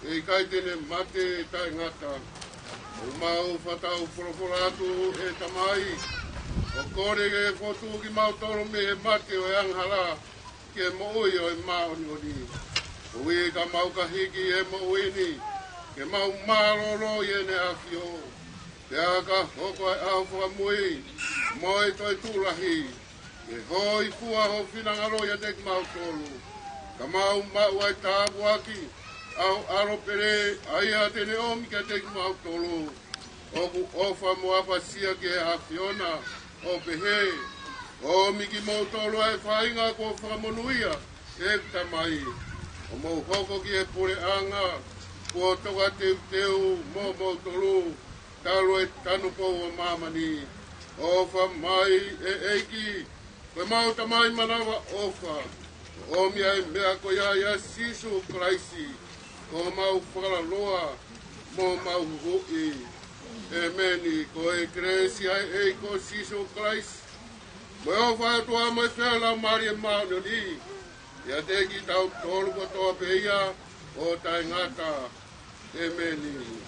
ʻe ʻikai te ne mate taʻengata. ʻOku mau fakatau folofola atu, ʻe Tamai, ʻo kole ke fokotuʻu kimautolu mei he mate ʻo e angahala ki he moʻui ʻo e māʻoniʻoni. Koeʻuhi ka mau ka hiki he moʻui ni, ke mau mālōlō ʻi heʻene ʻAfio. Pea ka hoko ʻa e ʻaho fakamui mo e toetuʻu lahi, ke hōifua ho finangalo ʻiate kimautolu. Ka mau maʻu ʻa e tāpuaki ʻa ho ʻAlo pele, ʻa ia te ne ʻomi kiate kimautolu ʻoku ʻofa mo ʻapasia ki he ʻAfiona, ʻo pehē, ʻOmi kimoutolu ʻa e faʻahinga kuo fakamonūʻia ʻe he Tamai, ʻo mou hoko ki he puleʻanga kuo tokateuteu moʻomoutolu talu e tanupou ʻo māmani. ʻOfa mai, ʻe ʻEiki, ko ʻemau Tamai manavaʻofa, ʻo ʻomi ʻa e meʻa ko ia ʻia Sīsū Kalaisi, ko homau Fakalaloa mo homau Huhuʻi. ʻEmeni. Ko e kelesi ʻa e ʻEiki ko Sīsū Kalaisi, mo e ʻofa ʻa e ʻOtua, mo e feohi ʻa e Laumālie Māʻoniʻoni, ʻiate kitautolu kotoa pē ia ʻo taʻengata. ʻEmeni.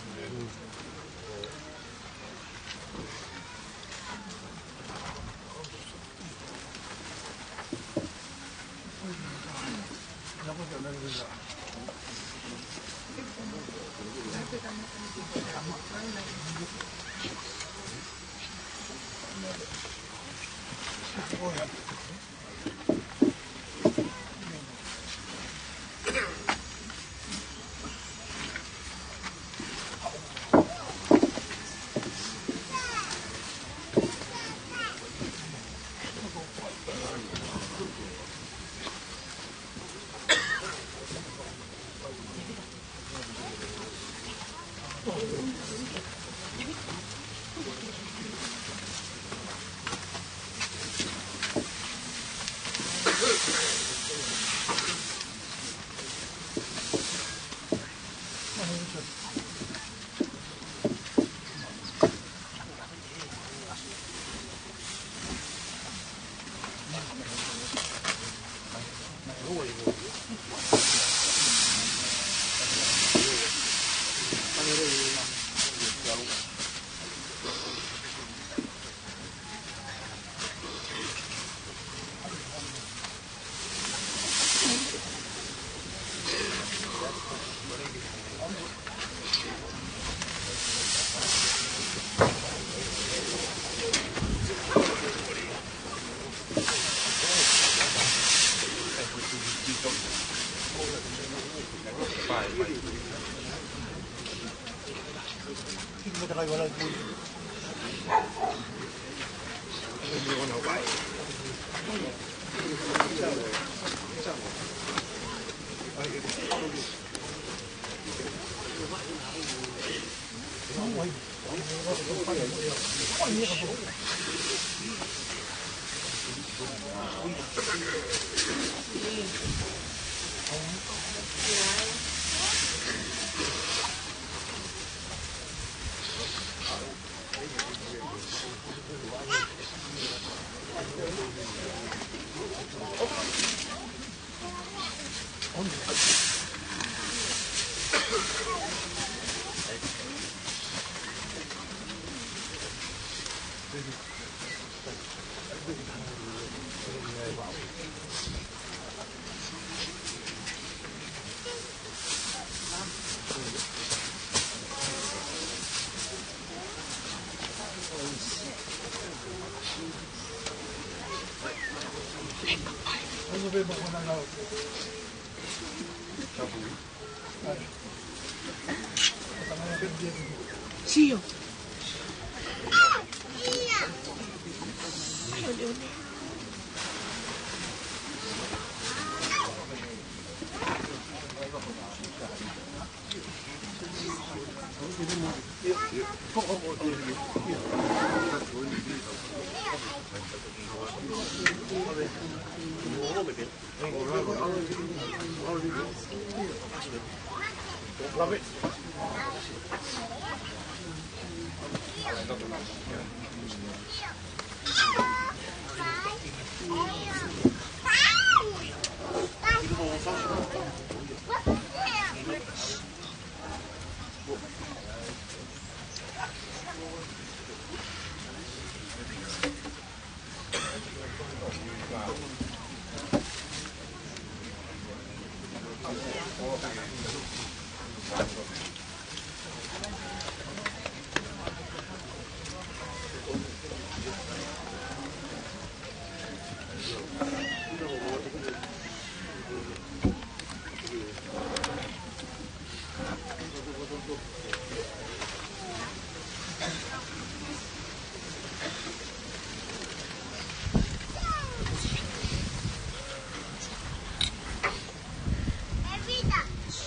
Sio.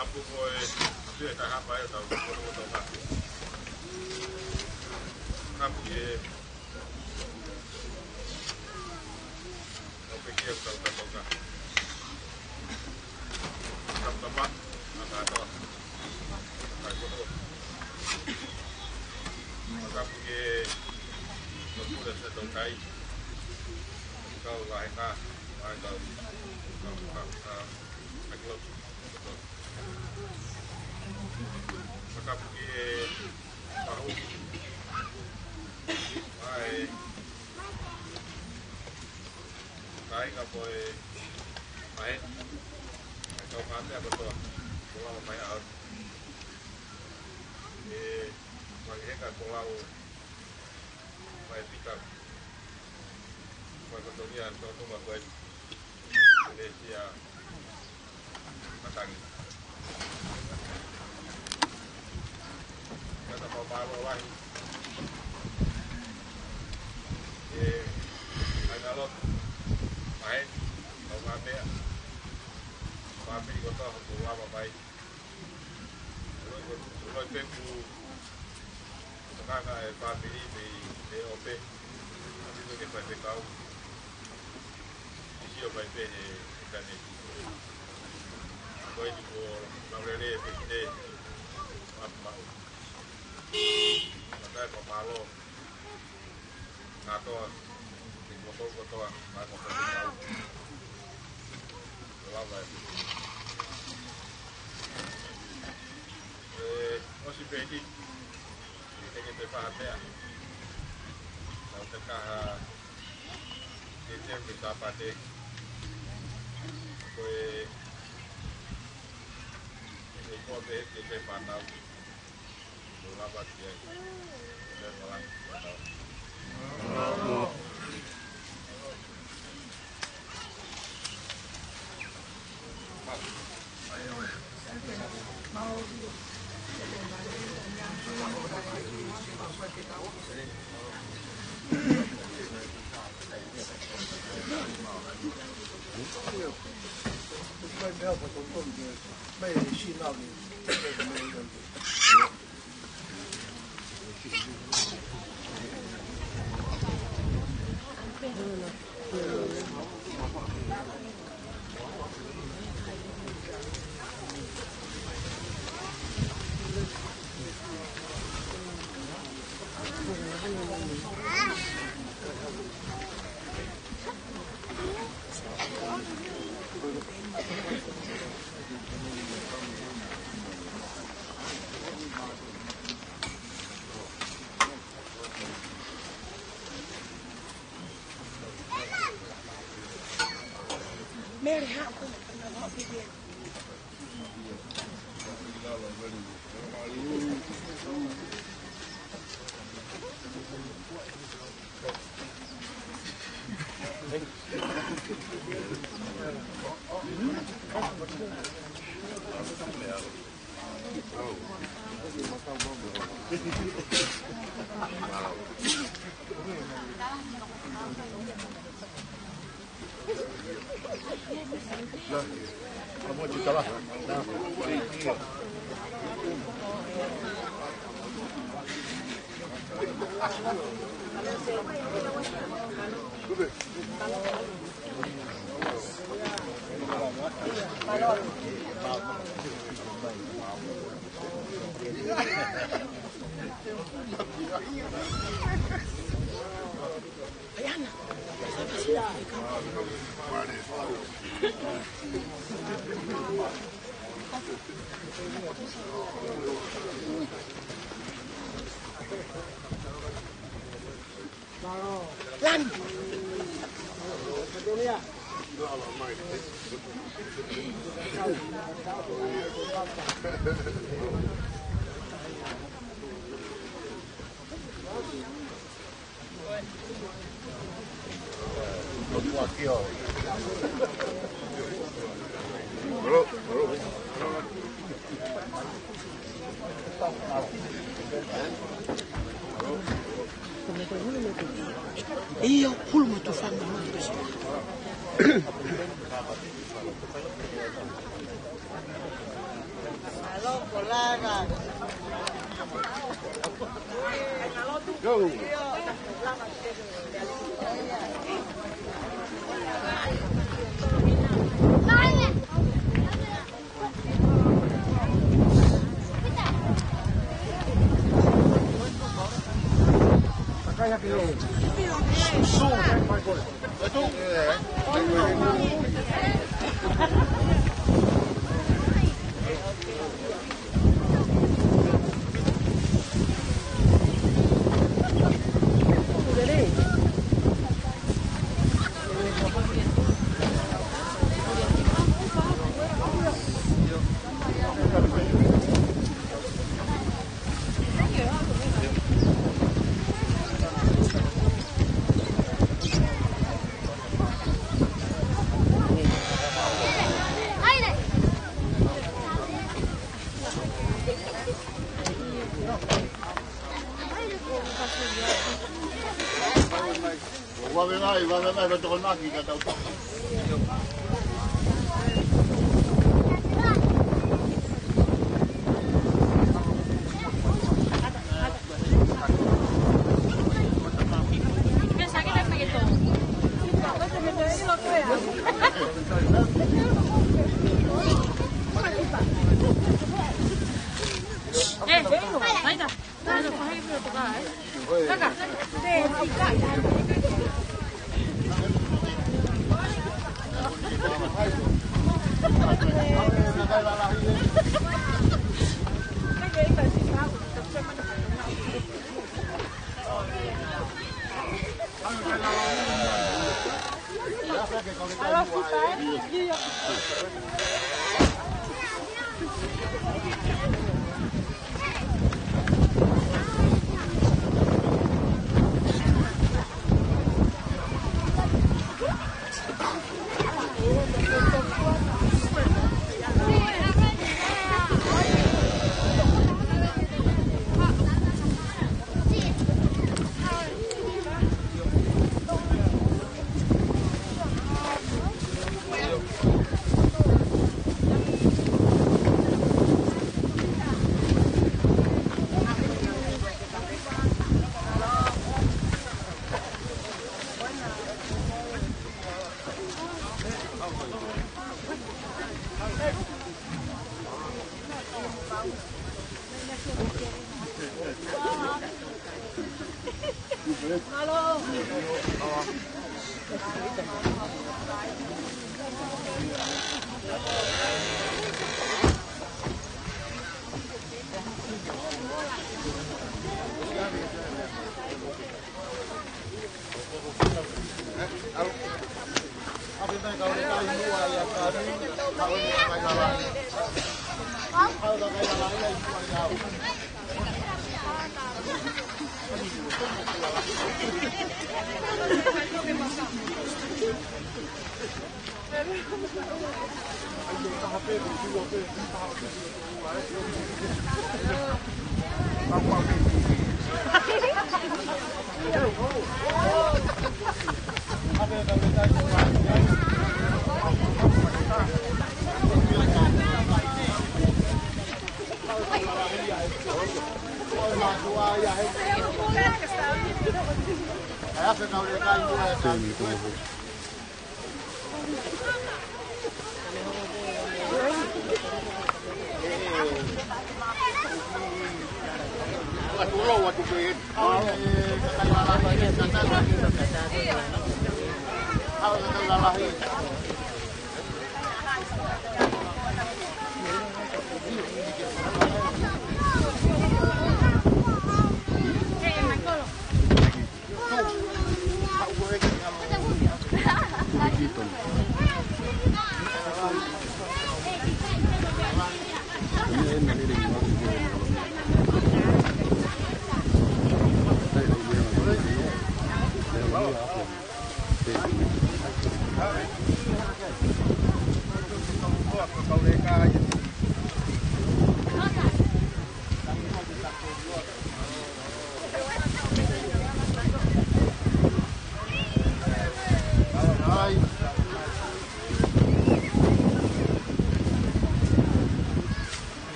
Kapu ko e, atu e ka hapa e tau, ko e tau ka. Kapu e, tau peki e tau ka tau ka. Kapu kapa, na ka tau. Kai koto. Kapu e, tau pule se tau kai. Kau lahi ka, lahi kau. Kau, kau, kau. Makapuʻi e pahu. Mai. Kāinga ko e mai. Mai kau kātea kotoa. Ko lau mai au. E, mai heka ko lau. Mai pita. Mai kotoa ni a tau tuma ko e. Lesia. Matangi. Kata pau mālō lahi. E, ai ngalo. Mai, kau ngā mea. Māmili kotoa, ko lava mai. Loi, loi peku. Tokanga e fāmili mei he ope. Atu ke fai fekau. Sio mai pē he, he kane. Ko e ni ko laulele e pehine. Mapu maʻu. Matai ko mālō. Ngā toa. Ni ko tau ko toa. Ngā ko tau. Ko lava e. E, ʻosi pē ni. Ke ke te fahatea. Tau te kaha. Ke te ke tāpate. Ko e, e kua pē ke te fanau. Ko lava ki ai. Ko te fanau. Mele haʻu ko na haʻu pē. Ia, hulu mo tufanga mo tufanga. Ua venai, ua venai, ua tokonaki ka tau.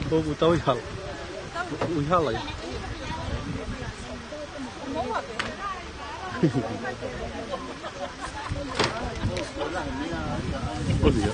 Ko u tau ʻi hala. ʻI hala ia. ʻOsi ia.